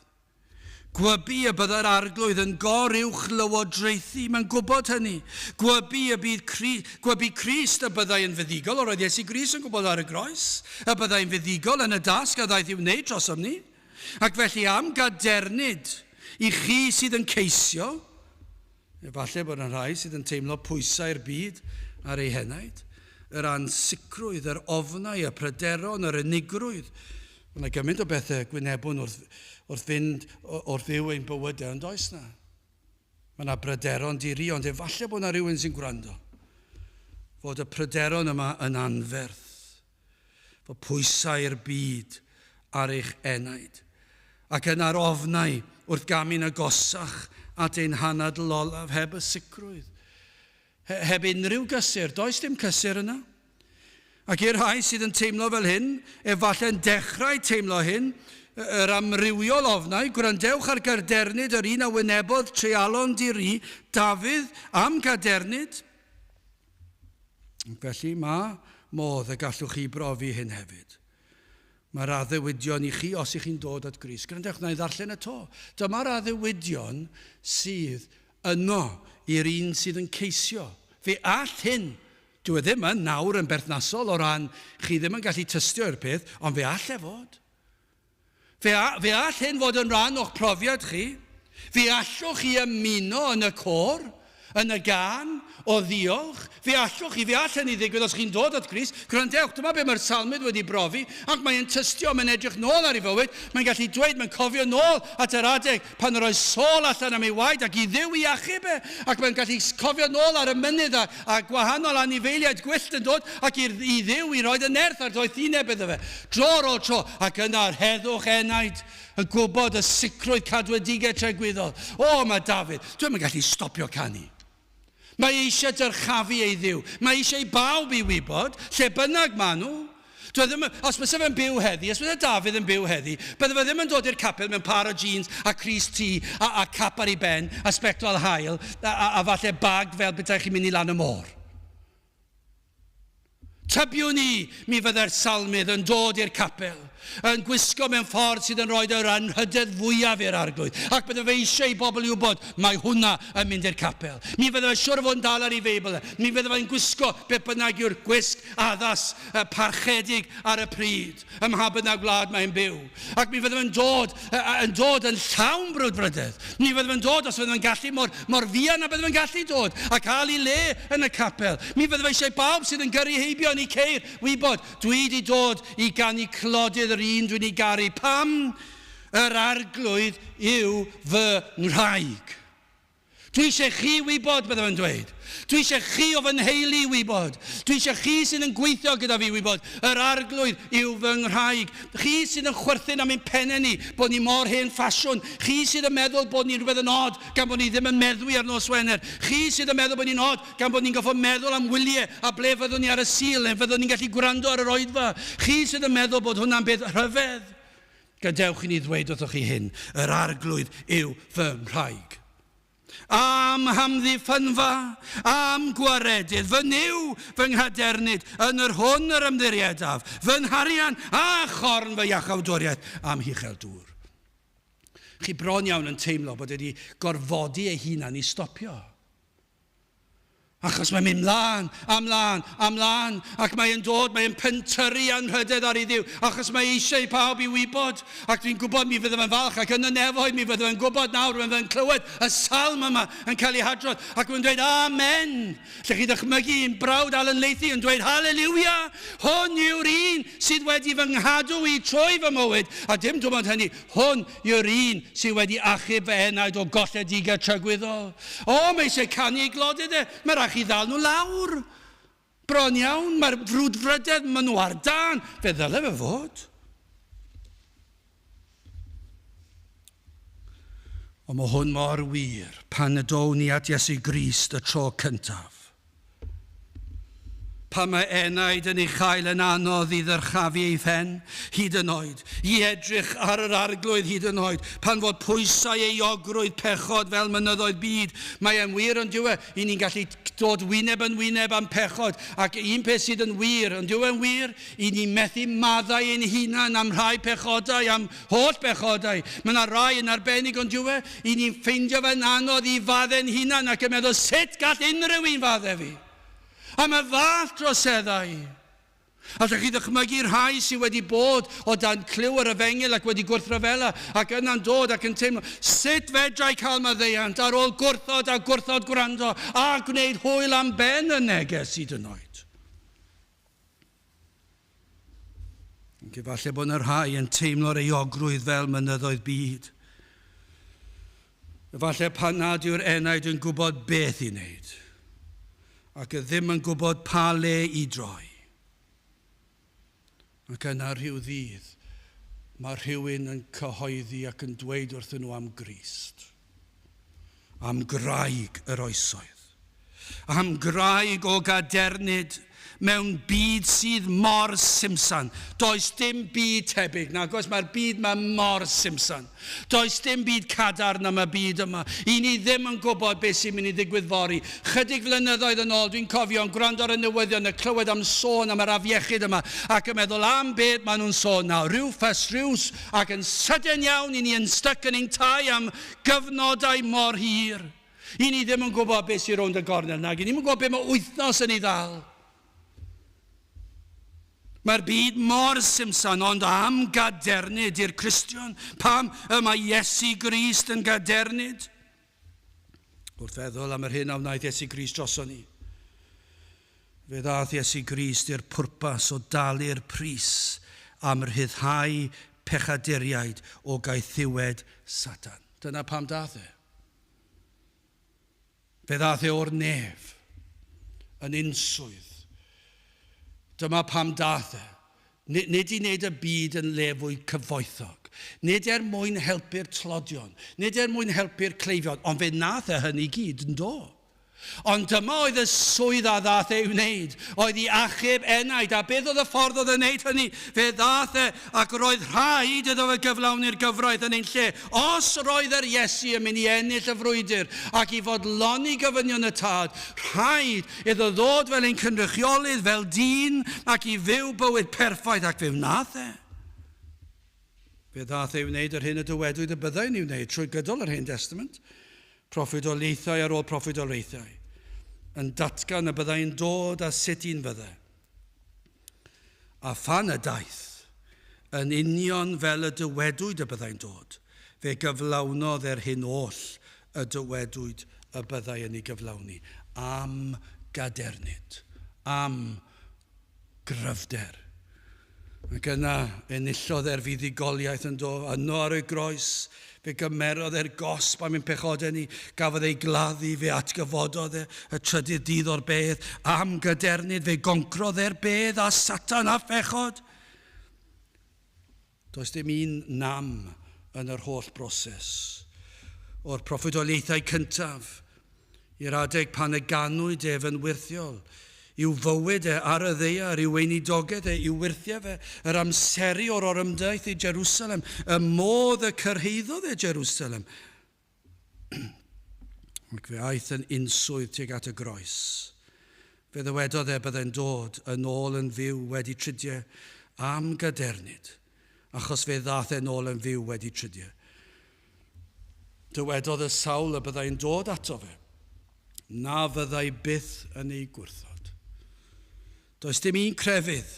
Gwybu y byddai'r arglwydd yn goruwch lywodraethu, mae'n gwybod hynny. Gwybu y bydd Cri, gwybu Crist y byddai yn fuddugol, o'r oedd Iesu Grist yn gwybod ar y groes, y byddai'n fuddugol yn y dasg a ddaeth i'w wneud drosom ni. Ac felly am gadernid i chi sydd yn ceisio, efallai bod yna rhai sydd yn teimlo pwysau'r byd ar eu henaid, yr ansicrwydd, yr ofnau, y pryderon, yr unigrwydd. Mae yna gymaint o bethau gwynebwn wrth, wrth fynd, wrth fyw ein bywydau, ond oes na? Mae yna bryderon diri, ond efallai bod yna rhywun sy'n gwrando. Fod y pryderon yma yn anferth. Fod pwysau'r byd ar eich enaid, ac yna'r ofnau wrth gamu'n agosach at ein hanadl olaf heb y sicrwydd, heb unrhyw gysur, does dim cysur yna. Ac i'r rhai sydd yn teimlo fel hyn, efallai'n dechrau teimlo hyn, yr amrywiol ofnau, gwrandewch ar gadernid yr un a wynebodd treialon di-ri, Dafydd, am gadernid. Felly mae modd y gallwch chi brofi hyn hefyd. Mae'r addewidion i chi os ych chi'n dod at Grist. Gwrandewch, na i ddarllen y to. Dyma'r addewidion sydd yno i'r un sydd yn ceisio. Fe all hyn, dyw e ddim yn nawr yn berthnasol o ran chi ddim yn gallu tystio i'r peth, ond fe all e fod. Fe, fe all hyn fod yn rhan o'ch profiad chi. Fe allwch chi ymuno yn y côr, yn y gân, o ddiolch. Fe allwch chi, fe all hynny ddigwydd os chi'n dod at Grist. Gwrandewch, dyma be mae'r salmydd wedi brofi, ac mae'n tystio, mae'n edrych nôl ar ei fywyd, mae'n gallu dweud, mae'n cofio nôl at yr adeg pan yr oedd Saul allan am ei waed ac i Dduw i achub e, ac mae'n gallu cofio nôl ar y mynydd a, a gwahanol anifeiliaid gwyllt yn dod ac i'r, i Dduw i roed y nerth a'r doethineb iddo fe. Dro ar ôl tro, ac yna'r heddwch enaid, y gwybod, y sicrwydd cadwedigaeth tregwyddol. O, mae Dafydd, dwi'm yn gallu stopio canu. Mae eisiau dyrchafu ei Dduw. Mae eisiau i bawb i wybod, lle bynnag maen nhw. Dwi ddim, os byse fe'n byw heddi, os byse Dafydd yn byw heddi, bydde fe ddim yn dod i'r capel mewn par o jeans a crys T a, a cap ar ei ben a sbectol haul a, a, a falle bag fel petai chi'n mynd i lan y môr. Tybiwn i, mi fydde'r salmydd yn dod i'r capel. Yn gwisgo mewn ffordd sydd yn rhoi yr anrhydedd fwyaf i'r Arglwydd. Ac bydde fe eisiau i bobl i wybod, mae hwnna yn mynd i'r capel. Mi fydde fe siwr o fod yn dal ar ei Feibl e. Mi fydde fe'n gwisgo beth bynnag yw'r gwisg addas, parchedig ar y pryd, ym mha bynnag wlad mae'n byw. Ac mi fydde fe'n dod, yn dod yn llawn brwdfrydedd. Mi fydde fe'n dod os fydde fe'n gallu mor, mor fuan a bydde fe'n gallu dod a cael ei le yn y capel. Mi fydde fe eisiau bawb sydd yn gyrru heibio yn eu ceir wybod, dwi di dod i ganu clodydd yr un dwi'n ei garu. Pam? Yr Arglwydd yw fy ngwraig. Dwi eisiau chi wybod, bydde fe'n dweud. Dwi eisiau chi o fy nheulu wybod. Dwi eisiau chi sydd yn gweithio gyda fi wybod, yr Arglwydd yw fy nghraig. Chi sydd yn chwerthin am ein pennau ni, bod ni mor hen ffasiwn. Chi sydd yn meddwl bod ni'n rhywbeth yn od gan bod ni ddim yn meddwi ar nos Wener. Chi sydd yn meddwl bod ni'n od gan bod ni'n goffo meddwl am wyliau a ble fyddwn ni ar y Sul neu fyddwn ni'n gallu gwrando ar yr oedfa. Chi sydd yn meddwl bod hwnna'n beth rhyfedd. Gadewch i ni ddweud wrthoch chi hyn, yr Arglwydd yw fy nghraig. Am hamddiffynfa, am gwaredydd, fy Nuw, fy nghadernid, yn yr hwn yr ymddiriedaf, fy nharian a chorn fy iachawdwriaeth, am huchel dŵr. Chi bron iawn yn teimlo bod wedi gorfodi ei hunan i stopio. Achos mae'n mynd mlaen, a mlaen, a mlaen, ac mae'n dod, mae'n pentyrru anrhydedd ar ei Dduw, achos mae eisiau i pawb i wybod, ac dwi'n gwybod mi fydde fe'n falch, ac yn y nefoedd mi fydde fe'n gwybod nawr, mae'n fe'n clywed y salm yma yn cael ei hadrodd, ac mae'n dweud, Amen! Lle chi ddychmygu un brawd Alan Lathey yn dweud, Haleluia! Hwn yw'r un sydd wedi fy nghadw i trwy fy mywyd, a dim dim ond hynny, Hwn yw'r un sydd wedi achub fy enaid o golledigaeth tragwyddol. O, mae eisiau canu ei glodydd e. Mae rhaid chi ddal nhw lawr. Bron iawn, mae'r frwdfrydedd, maen nhw ar dân. Fe ddyle fe fod. Ond mae hwn mor wir pan y down ni at Iesu Grist y tro cyntaf. Pan mae enaid yn ei chael yn anodd i ddyrchafu ei phen, hyd yn oed, i edrych ar yr Arglwydd hyd yn oed, pan fod pwysau euogrwydd pechod fel mynyddoedd byd, mae e'n wir on'd yw e? I ni'n gallu dod wyneb yn wyneb â'n pechod, ac un peth sydd yn wir, on'd yw e'n wir? I ni methu maddau ein hunain am rhai pechodau, am holl bechodau. Mae yna rai yn arbennig, ond yw e? I ni'n ffeindio fe'n anodd i faddau'n hunain ac yn meddwl, sut gall unrhyw un faddau fi? Am y fath droseddau. Allwch chi ddychmygu rhai sydd wedi bod o dan clyw yr efengyl ac wedi gwrthryfela ac yna'n dod ac yn teimlo, sut fedra i cael maddeuant ar ôl gwrthod a gwrthod gwrando a gwneud hwyl am ben y neges hyd yn oed? Ac efallai bod yna rhai yn teimlo'r euogrwydd fel mynyddoedd byd. Efallai pan nad yw'r enaid yn gwybod beth i wneud, ac y ddim yn gwybod pa le i droi. Ac yna rhyw ddydd, mae rhywun yn cyhoeddi ac yn dweud wrthyn nhw am Grist, am graig yr oesoedd. Am graig o gadernid mewn byd sydd mor simsan. Does dim byd tebyg, nag oes? Mae'r byd 'ma mor simsan. Does dim byd cadarn am y byd yma. I ni ddim yn gwybod beth sy'n mynd i ddigwydd fory. Chydig flynyddoedd yn ôl, dwi'n cofio yn gwrando ar y newyddion a clywed am sôn am yr afiechyd yma ac yn meddwl am beth maen nhw'n sôn nawr. Rhyw ffys, rhyw... ac yn sydyn iawn i ni yn styc yn ein tai am gyfnodau mor hir. I ni ddim yn gwybod beth sy'n rownd y gornel nag i ni ddim yn gwybod beth mae wythnos yn ei ddal. Mae'r byd mor simsan, ond am gadernid i'r Cristion. Pam y mae Iesu Grist yn gadernid? Wrth feddwl am yr hyn a wnaeth Iesu Grist droson ni, fe ddaeth Iesu Grist i'r pwrpas o dalu'r pris am rhyddhau pechaduriaid o gaethiwed Satan. Dyna pam daeth e. Fe ddaeth e o'r nef, yn unswydd. Dyma pam daeth e. Nid i wneud y byd yn le fwy cyfoethog, nid er mwyn helpu'r tlodion, nid er mwyn helpu'r cleifion, ond fe wnaeth e hynny gyd, yn do? Ond dyma oedd y swydd a ddaeth e i'w wneud, oedd i achub enaid. A beth oedd y ffordd oedd yn wneud hynny? Fe ddaeth e ac roedd rhaid iddo fe gyflawni'r gyfraith yn ein lle. Os roedd yr Iesu yn mynd i ennill y frwydr ac i fodloni gofynion y Tad, rhaid iddo ddod fel ein cynrychiolydd, fel dyn, ac i fyw bywyd perffaith, ac fe wnaeth e. Fe ddaeth ei wneud yr hyn y dywedwyd y byddai'n ei wneud trwy gydol yr Hen Testament, proffwydoliaethau ar ôl proffwydoliaethau, yn datgan y byddai'n dod a sut un fydde. A phan y daeth, yn union fel y dywedwyd y byddai'n dod, fe gyflawnodd e'r hyn oll y dywedwyd y byddai yn ei gyflawni, am gadernid, am gryfder. Ac yna enillodd e'r fuddugoliaeth yn do, yno ar y groes, fe gymerodd e'r gosb am ein pechodau ni, gafodd ei gladdu, fe atgyfododd e y trydydd dydd o'r bedd, am gadernid, fe goncrodd e'r bedd a Satan a phechod. Does dim un nam yn yr holl broses. O'r proffwydoliaethau cyntaf, i'r adeg pan y ganwyd ef yn wyrthiol, i'w fywyd e ar y ddaear, i'w weinidogaeth e, i'w wyrthiau fe, yr amseru o'r orymdaith i Jerusalem, y modd y cyrhaeddodd e Jerusalem. Ac fe aeth yn unswydd tuag at y groes. Fe ddywedodd e byddai'n dod yn ôl yn fyw wedi tridiau am gadernid, achos fe ddaeth e'n ôl yn fyw wedi tridiau. Dywedodd y sawl y byddai'n dod ato fe, na fyddai byth yn ei gwrthod. Does dim un crefydd,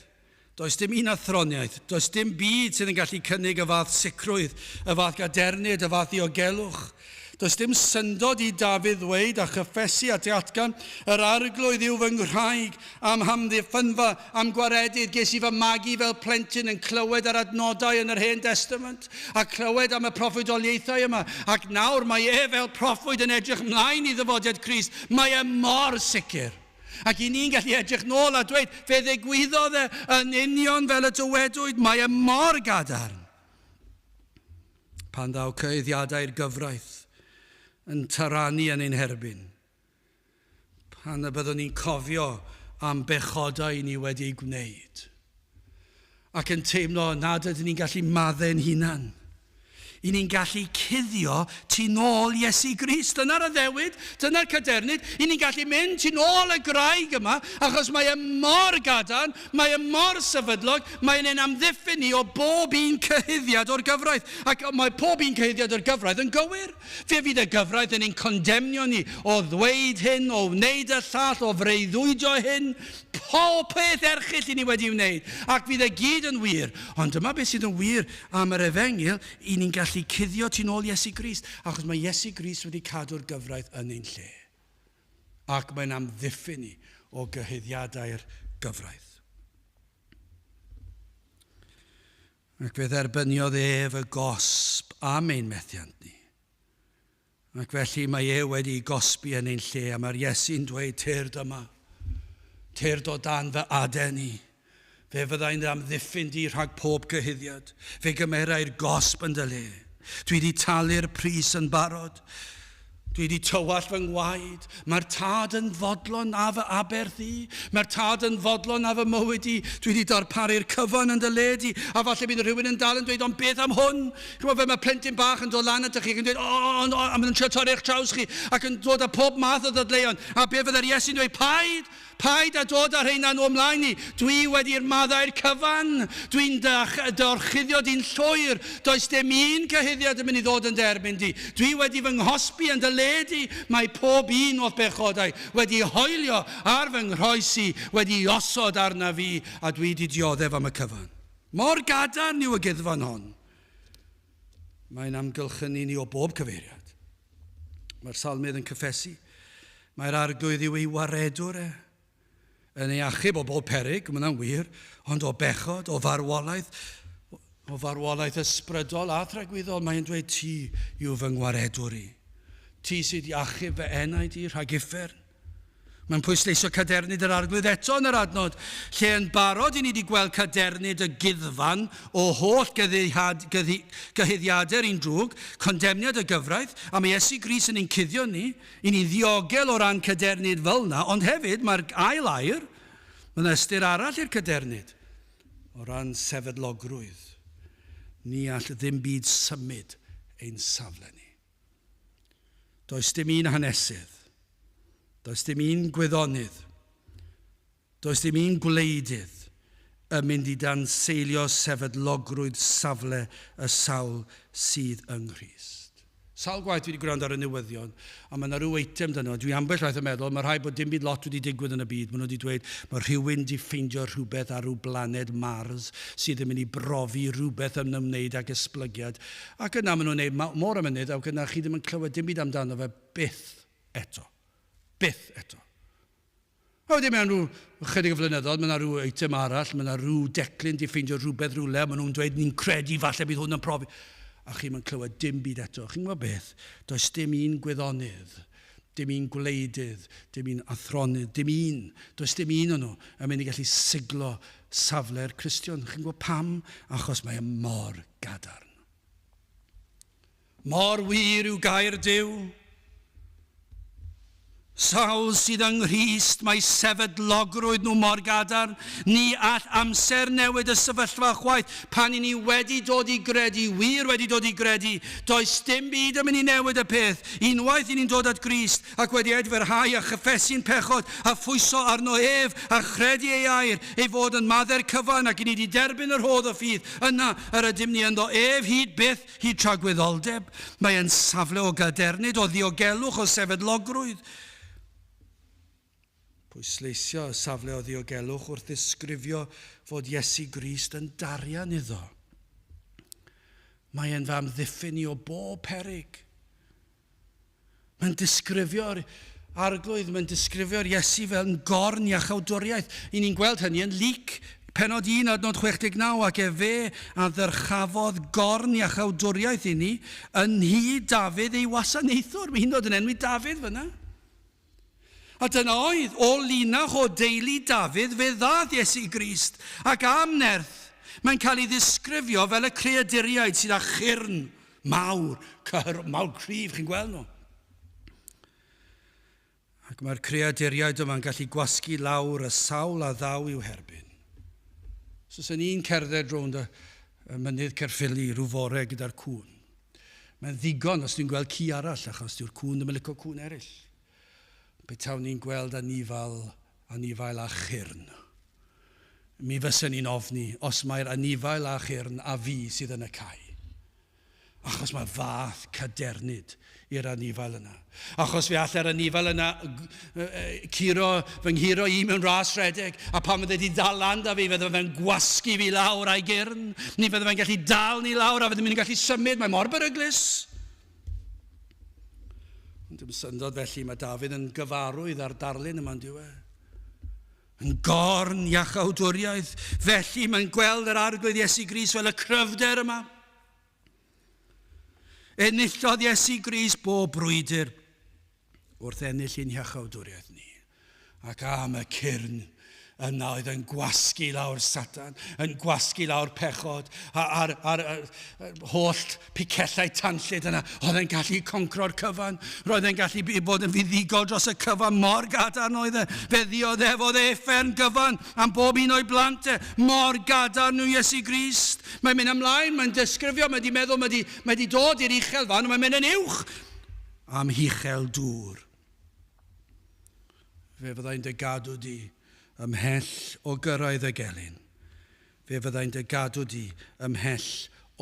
does dim un athroniaeth, does dim byd sydd yn gallu cynnig y fath sicrwydd, y fath gadernid, y fath ddiogelwch. Does dim syndod i Dafydd ddweud a chyffesu a datgan, Yr Arglwydd yw fy nghraig, a'm hamddiffynfa, a'm gwaredydd. Ges i fy magu fel plentyn yn clywed yr adnodau yn yr Hen Destament, a clywed am y proffwydoliaethau yma, ac nawr mae e fel proffwyd yn edrych mlaen i ddyfodiad Crist. Mae e mor sicr. Ac i ni'n gallu edrych nôl a dweud, fe ddigwyddodd e yn union fel y dywedwyd, mae e mor gadarn. Pan ddaw cyhuddiadau'r gyfraith yn taranu yn ein herbyn, pan y byddwn ni'n cofio am bechodau ni wedi eu gwneud, ac yn teimlo nad ydyn ni'n gallu maddau'n hunan, I ni'n gallu cuddio tu nôl Iesu Grist. Dyna'r addewid, dyna'r cadernid. I ni'n gallu mynd tu nôl y graig yma, achos mae e mor gadarn, mae e mor sefydlog, mae'n ein amddiffyn ni o bob un cyhuddiad o'r gyfraith. Ac mae pob un cyhuddiad o'r gyfraith yn gywir. Fe fydd y gyfraith yn ein condemnio ni o ddweud hyn, o wneud y llall, o freuddwydio hyn, pob peth erchyll i ni wedi wneud, ac fydd e gyd yn wir. Ond dyma beth sydd yn wir am yr efengyl, i ni'n gallu cuddio tu nôl Iesu Grist, achos mae Iesu Grist wedi cadw'r gyfraith yn ein lle. Ac mae'n amddiffyn ni o gyhuddiadau'r gyfraith. Ac fe dderbyniodd ef y gosb am ein methiant ni. Ac felly mae e wedi gosbi yn ein lle, a mae'r Iesu'n dweud, Tyrd yma, tyrd o dan fy aden i. Fe fyddai'n amddiffyn di rhag pob cyhuddiad. Fe gymerai'r gosb yn dy le. Dwi wedi talu'r pris yn barod. Dwi wedi tywallt fy ngwaed. Mae'r Tad yn fodlon â fy aberth i. Mae'r Tad yn fodlon â fy mywyd i. Dwi wedi darparu'r cyfan yn dy le di. A falle bydd rhywun yn dal yn dweud, ond beth am hwn? Chimod, fel mae plentyn bach yn dod lan atoch chi ac yn dweud, o, o, o, o, a maen nhw'n trio torri eich traws chi, ac yn dod â pob math o ddadleuon. A be fydde'r Iesu'n dweud? Paid! Paid â dod â rheina nhw ymlaen i. Dwi wedi'r maddau'r cyfan. Dwi'n dy, dy orchuddio di'n llwyr. Does dim un cyhuddiad yn mynd i ddod yn dy erbyn di. Dwi wedi fy nghosbi yn dy le di. Mae pob un o'th bechodau wedi hoelio ar fy nghroes i, wedi osod arna fi, a dwi di dioddef am y cyfan. Mor gadarn yw y gyddfan hon. Mae'n amgylchynu ni o bob cyfeiriad. Mae'r salmydd yn cyffesu. Mae'r arglwydd yw ei waredwr e. Yn ei achub o bob peryg, mae hwnna'n wir, ond o bechod, o farwolaeth, o farwolaeth ysbrydol a thragwyddol, mae'n dweud ti yw fy ngwaredwr i. Ti sydd i achub fy enaid i rhag uffern. Mae'n pwysleisio cadernid yr Arglwydd eto yn yr adnod, lle yn barod i ni wedi gweld cadernid y guddfan o holl gyhuddiadau'r un drwg, condemniad y gyfraith, a mae Iesu Grist yn ein cuddio ni, i ni'n ddiogel o ran cadernid fel yna, ond hefyd mae'r ail air, mae yna ystyr arall i'r cadernid, o ran sefydlogrwydd. Ni all ddim byd symud ein safle ni. Does dim un hanesydd, does dim un gwyddonydd, does dim un gwleidydd yn mynd i danseilio sefydlogrwydd safle y sawl sydd yng Nghrist. Sawl gwaith dwi wedi gwrando ar y newyddion, a mae yna rhyw eitem dyn nhw, dwi ambell waith yn meddwl, mae rhaid bod dim byd lot wedi digwydd yn y byd. Maen nhw wedi dweud, mae rhywun wedi ffeindio rhywbeth ar rhyw blaned Mars sydd yn mynd i brofi rhywbeth yn ymwneud ag esblygiad. Ac yna maen nhw'n gwneud môr y mynydd, ac yna chi ddim yn clywed dim byd amdano fe byth eto. Byth eto. A wedyn mewn rhyw chydig o flynyddoedd, mae yna rhyw eitem arall, mae yna rhyw declyn di ffeindio rhywbeth rhywle, a maen nhw'n dweud, ni'n credu falle bydd hwn yn profi. A chi'n mynd clywed dim byd eto. Chi'n gwybod beth? Does dim un gwyddonydd, dim un gwleidydd, dim un athronydd, dim un. Does dim un o'n nhw yn mynd i gallu siglo safle'r Cristion. Chi'n gwybod pam? Achos mae e mor gadarn. Mor wir yw gair Duw. Sawl sydd yng Nghrist, mae sefydlogrwydd nhw mor gadarn. Ni all amser newid y sefyllfa chwaith. Pan i ni wedi dod i gredu, wir wedi dod i gredu, does dim byd yn mynd i newid y peth. Unwaith i ni'n dod at Grist ac wedi edfyrhau a chyffesu'n pechod a phwyso arno ef a chredu ei air, ei fod yn maddau'r cyfan ac i ni wedi derbyn y rhodd o ffydd, yna yr ydym ni ynddo ef hyd byth Hyd tragwyddoldeb, mae e'n safle o gadernid, o ddiogelwch, o sefydlogrwydd. Pwysleisio y safle o ddiogelwch wrth ddisgrifio fod Iesu Grist yn darian iddo. Mae e'n fy amddiffyn i o bob peryg. Mae'n disgrifio'r Arglwydd, mae'n disgrifio'r Iesu fel yn gorn iachawdwriaeth. I ni'n gweld hynny yn Luc, penod 1, adnod 69, ac efe a ddyrchafodd gorn iachawdwriaeth i ni yn nhŷ Dafydd ei wasanaethwr. Mae hi'n dod yn enwi Dafydd fyna. A dyna oedd, o linach o deulu Dafydd fe ddaeth Iesu Grist, ac am nerth, mae'n cael ei ddisgrifio fel y creaduriaid sydd â chyrn Mawr, cyhyr, mawr cryf, chi'n gweld nhw. Ac mae'r creaduriaid yma'n gallu gwasgu lawr y sawl a ddaw i'w herbyn. So sy'n ni'n cerdded rownd y, y mynydd Caerffili rhyw fore gyda'r cŵn. Mae'n ddigon os ni'n gweld ci arall, achos dyw'r cŵn ddim yn licio cŵn eraill. Petawn ni'n gweld anifal, anifail a chyrn. Mi fysen ni'n ofni os mai'r anifail a chyrn a fi sydd yn y cae. Achos mae fath cadernid i'r anifail yna. Achos fe all yr anifail yna curo, fy nghuro i mewn ras rhedeg, a pan fydde di dal lan da fi, fydde fe'n gwasgu fi lawr a'i gyrn. Ni fydde fe'n gallu dal ni lawr a fydde mynd gallu symud, mae mor beryglus. Ond dim syndod felly, mae Dafydd yn gyfarwydd â'r darlun yma'n diwe. Yn gorn iachawdwriaeth. Felly mae'n gweld yr Arglwydd Iesu Grist fel y cryfder yma. Enillodd Iesu Grist bob brwydr wrth ennill ein hiachawdwriaeth ni. Ac am y cyrn yna oedd yn gwasgu lawr Satan, yn gwasgu lawr pechod, a'r, ar, ar, holl picellau tanllyd yna, oedd e'n gallu concro'r cyfan, roedd e'n gallu bod yn fuddugol dros y cyfan, mor gadarn oedd e, fe ddioddefodd e uffern gyfan am bob un o'i blant e, mor gadarn yw Iesu Grist. Mae'n mynd ymlaen, mae'n disgrifio, mae wedi meddwl, mae wedi, mae wedi dod i'r uchel fan, mae'n mynd yn uwch am huchel dŵr. Fe fyddai'n dy gadw di ymhell o gyrraedd y gelyn. Fe fyddai'n dy gadw di ymhell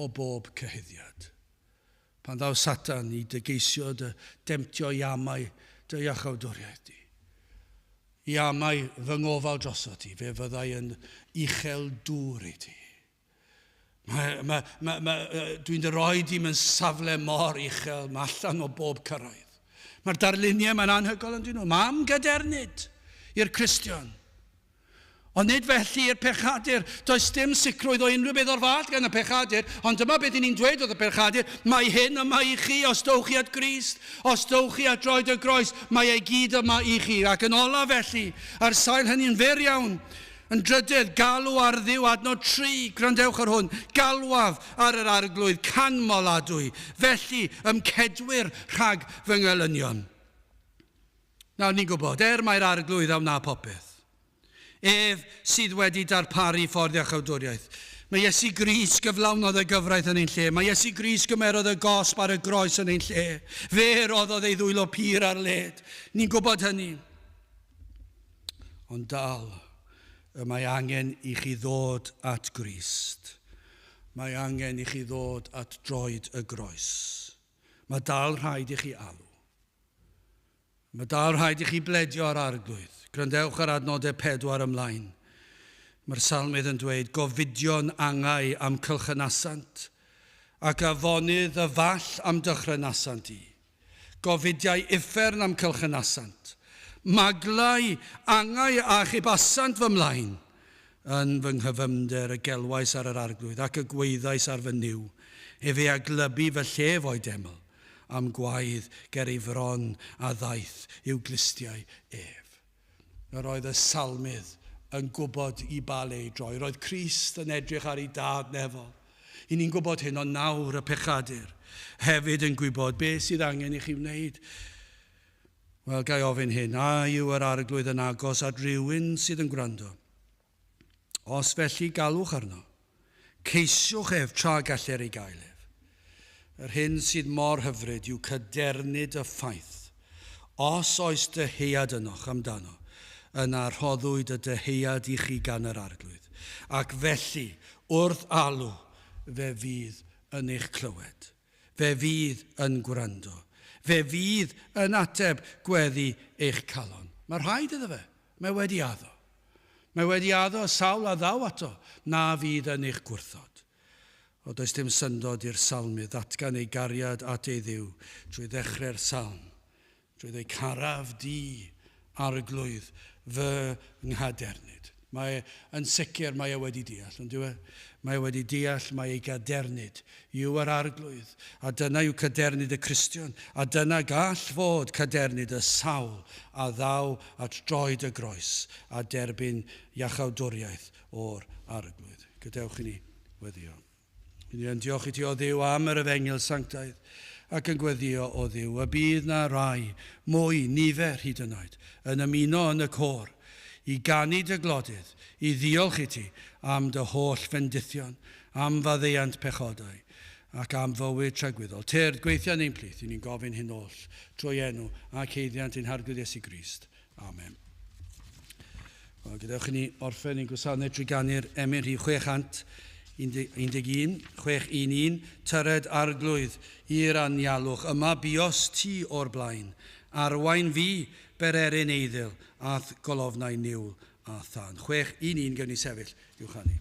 o bob cyhuddiad. Pan ddaw Satan i dy geisio dy demtio i amau dy iachawdwriaeth di, i amau fy ngofal drosot ti, fe fyddai yn uchel dŵr i ti. Mae, mae, mae, mae, dwi'n dy roi di mewn safle mor uchel, mae allan o bob cyrraedd. Mae'r darluniau mae'n anhygoel yn dyn nhw. Mae am gadernid i'r Cristion. Ond nid felly i'r pechadur. Does dim sicrwydd o unrhyw beth o'r fath gan y pechadur, ond dyma beth ni'n dweud wrth y pechadur, mae hyn yma i chi os dowch chi at Grist, os dowch chi at droed y groes, mae ei gyd yma i chi. Ac yn olaf felly, ar sail hynny'n fyr iawn, Yn drydydd, galw ar Dduw, adnod 3, gwrandewch ar hwn, galwaf ar yr Arglwydd canmoladwy, felly ymcedwyr rhag fy ngelynion. Nawr ni'n gwybod, er mai'r Arglwydd a wna popeth, ef sydd wedi darparu ffordd iachawdwriaeth. Mae Iesu Grist gyflawnodd y gyfraith yn ein lle. Mae Iesu Grist gymerodd y gosb ar y groes yn ein lle. Fe roddodd ei ddwylo pur ar led. Ni'n gwybod hynny. Ond dal, Y mae angen i chi ddod at Grist. Mae angen i chi ddod at droed y groes. Mae dal rhaid i chi alw. Mae dal rhaid i chi bledio ar Arglwydd. Gwrandewch ar adnodau 4 ymlaen. Mae'r salmydd yn dweud, gofidion angau am cylchynasant, ac afonydd y fall am dychrynasant i. Gofidiau uffern am cylchynasant. Maglau angau a chibasant fy mlaen. Yn fy nghyfymder y gelwais ar yr Arglwydd ac y gwaeddais ar fy Nuw. Efe a glybu fy llef o'i deml, am gwaedd ger ei fron a ddaeth i'w glustiau ef. Yr oedd y salmydd yn gwybod i ba le i droi. Roedd Crist yn edrych ar ei dad nefol. I ni'n gwybod hyn, ond nawr y pechadur hefyd yn gwybod beth sydd angen i chi wneud. Wel, ga i ofyn hyn, a yw yr Arglwydd yn agos at rywun sydd yn gwrando? Os felly, galwch arno. Ceisiwch ef tra galler ei gael ef. Yr hyn sydd mor hyfryd yw cadernid y ffaith. Os oes dyheuad ynoch amdano, yna rhoddwyd y dyheuad i chi gan yr Arglwydd, ac felly, wrth alw, fe fydd yn eich clywed. Fe fydd yn gwrando. Fe fydd yn ateb gweddi eich calon. Mae rhaid iddo fe. Mae wedi addo. Mae wedi addo y sawl a ddaw ato na fydd yn eich gwrthod. O, does dim syndod i'r salmydd ddatgan ei gariad at ei Dduw trwy ddechrau'r salm, trwy ddweud, Caraf di, Arglwydd, fy nghadernid. Mae yn sicr mae e wedi deall, ond dyw e? Mae e wedi deall mai ei gadernid yw yr Arglwydd, a dyna yw cadernid y Cristion, a dyna gall fod cadernid y sawl a ddaw at droed y groes a derbyn iachawdwriaeth o'r Arglwydd. Gadewch i ni weddïo. I ni yn diolch i ti, o Dduw, am yr efengyl sanctaidd, ac yn gweddïo, o Dduw, y bydd na rai, mwy, nifer hyd yn oed, yn ymuno yn y côr, i ganu dy glodydd, i ddiolch i ti am dy holl fendithion, am faddeuant pechodau, ac am fywyd tragwyddol. Tyrd, gweithia yn ein plith, i ni'n gofyn hyn oll, trwy enw ac haeddiant ein Harglwydd Iesu Grist. Amen. Wel, gadewch i ni orffen ein gwasanaeth drwy ganu'r emyn rhif 611, 611, Tyred Arglwydd i'r anialwch, yma buost ti o'r blaen, arwain fi bererin eiddil a'th golofnau niwl a thân. 611, gewn ni sefyll i'w chanu.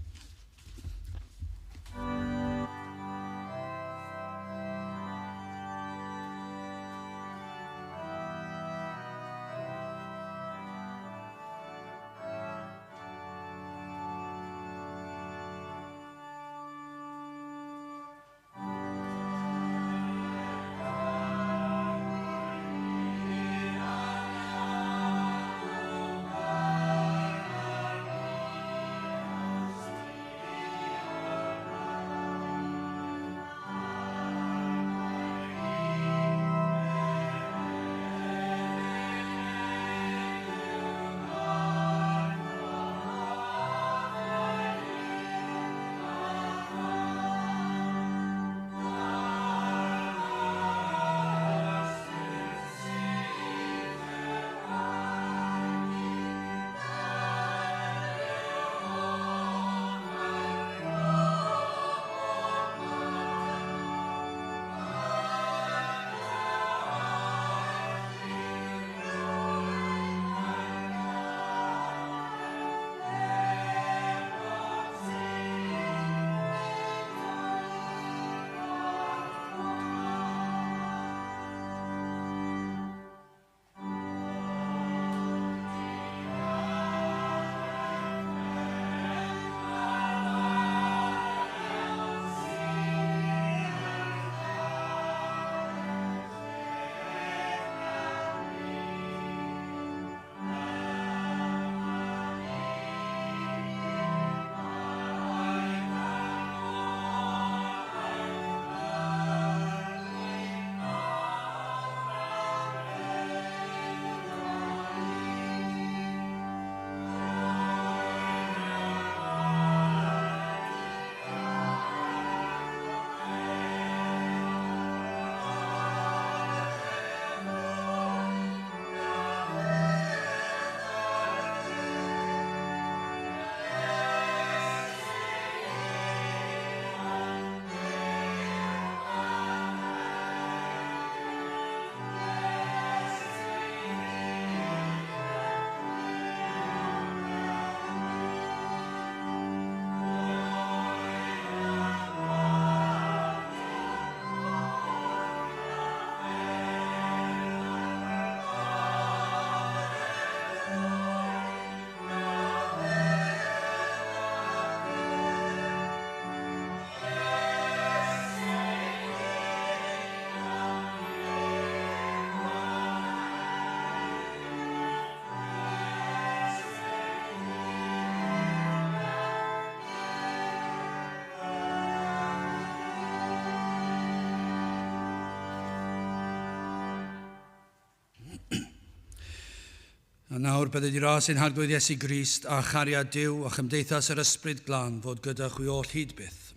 A nawr bydded i ras ein Harglwydd Iesu Grist a chariad Duw a chymdeithas yr Ysbryd Glân fod gyda chwi oll hyd byth.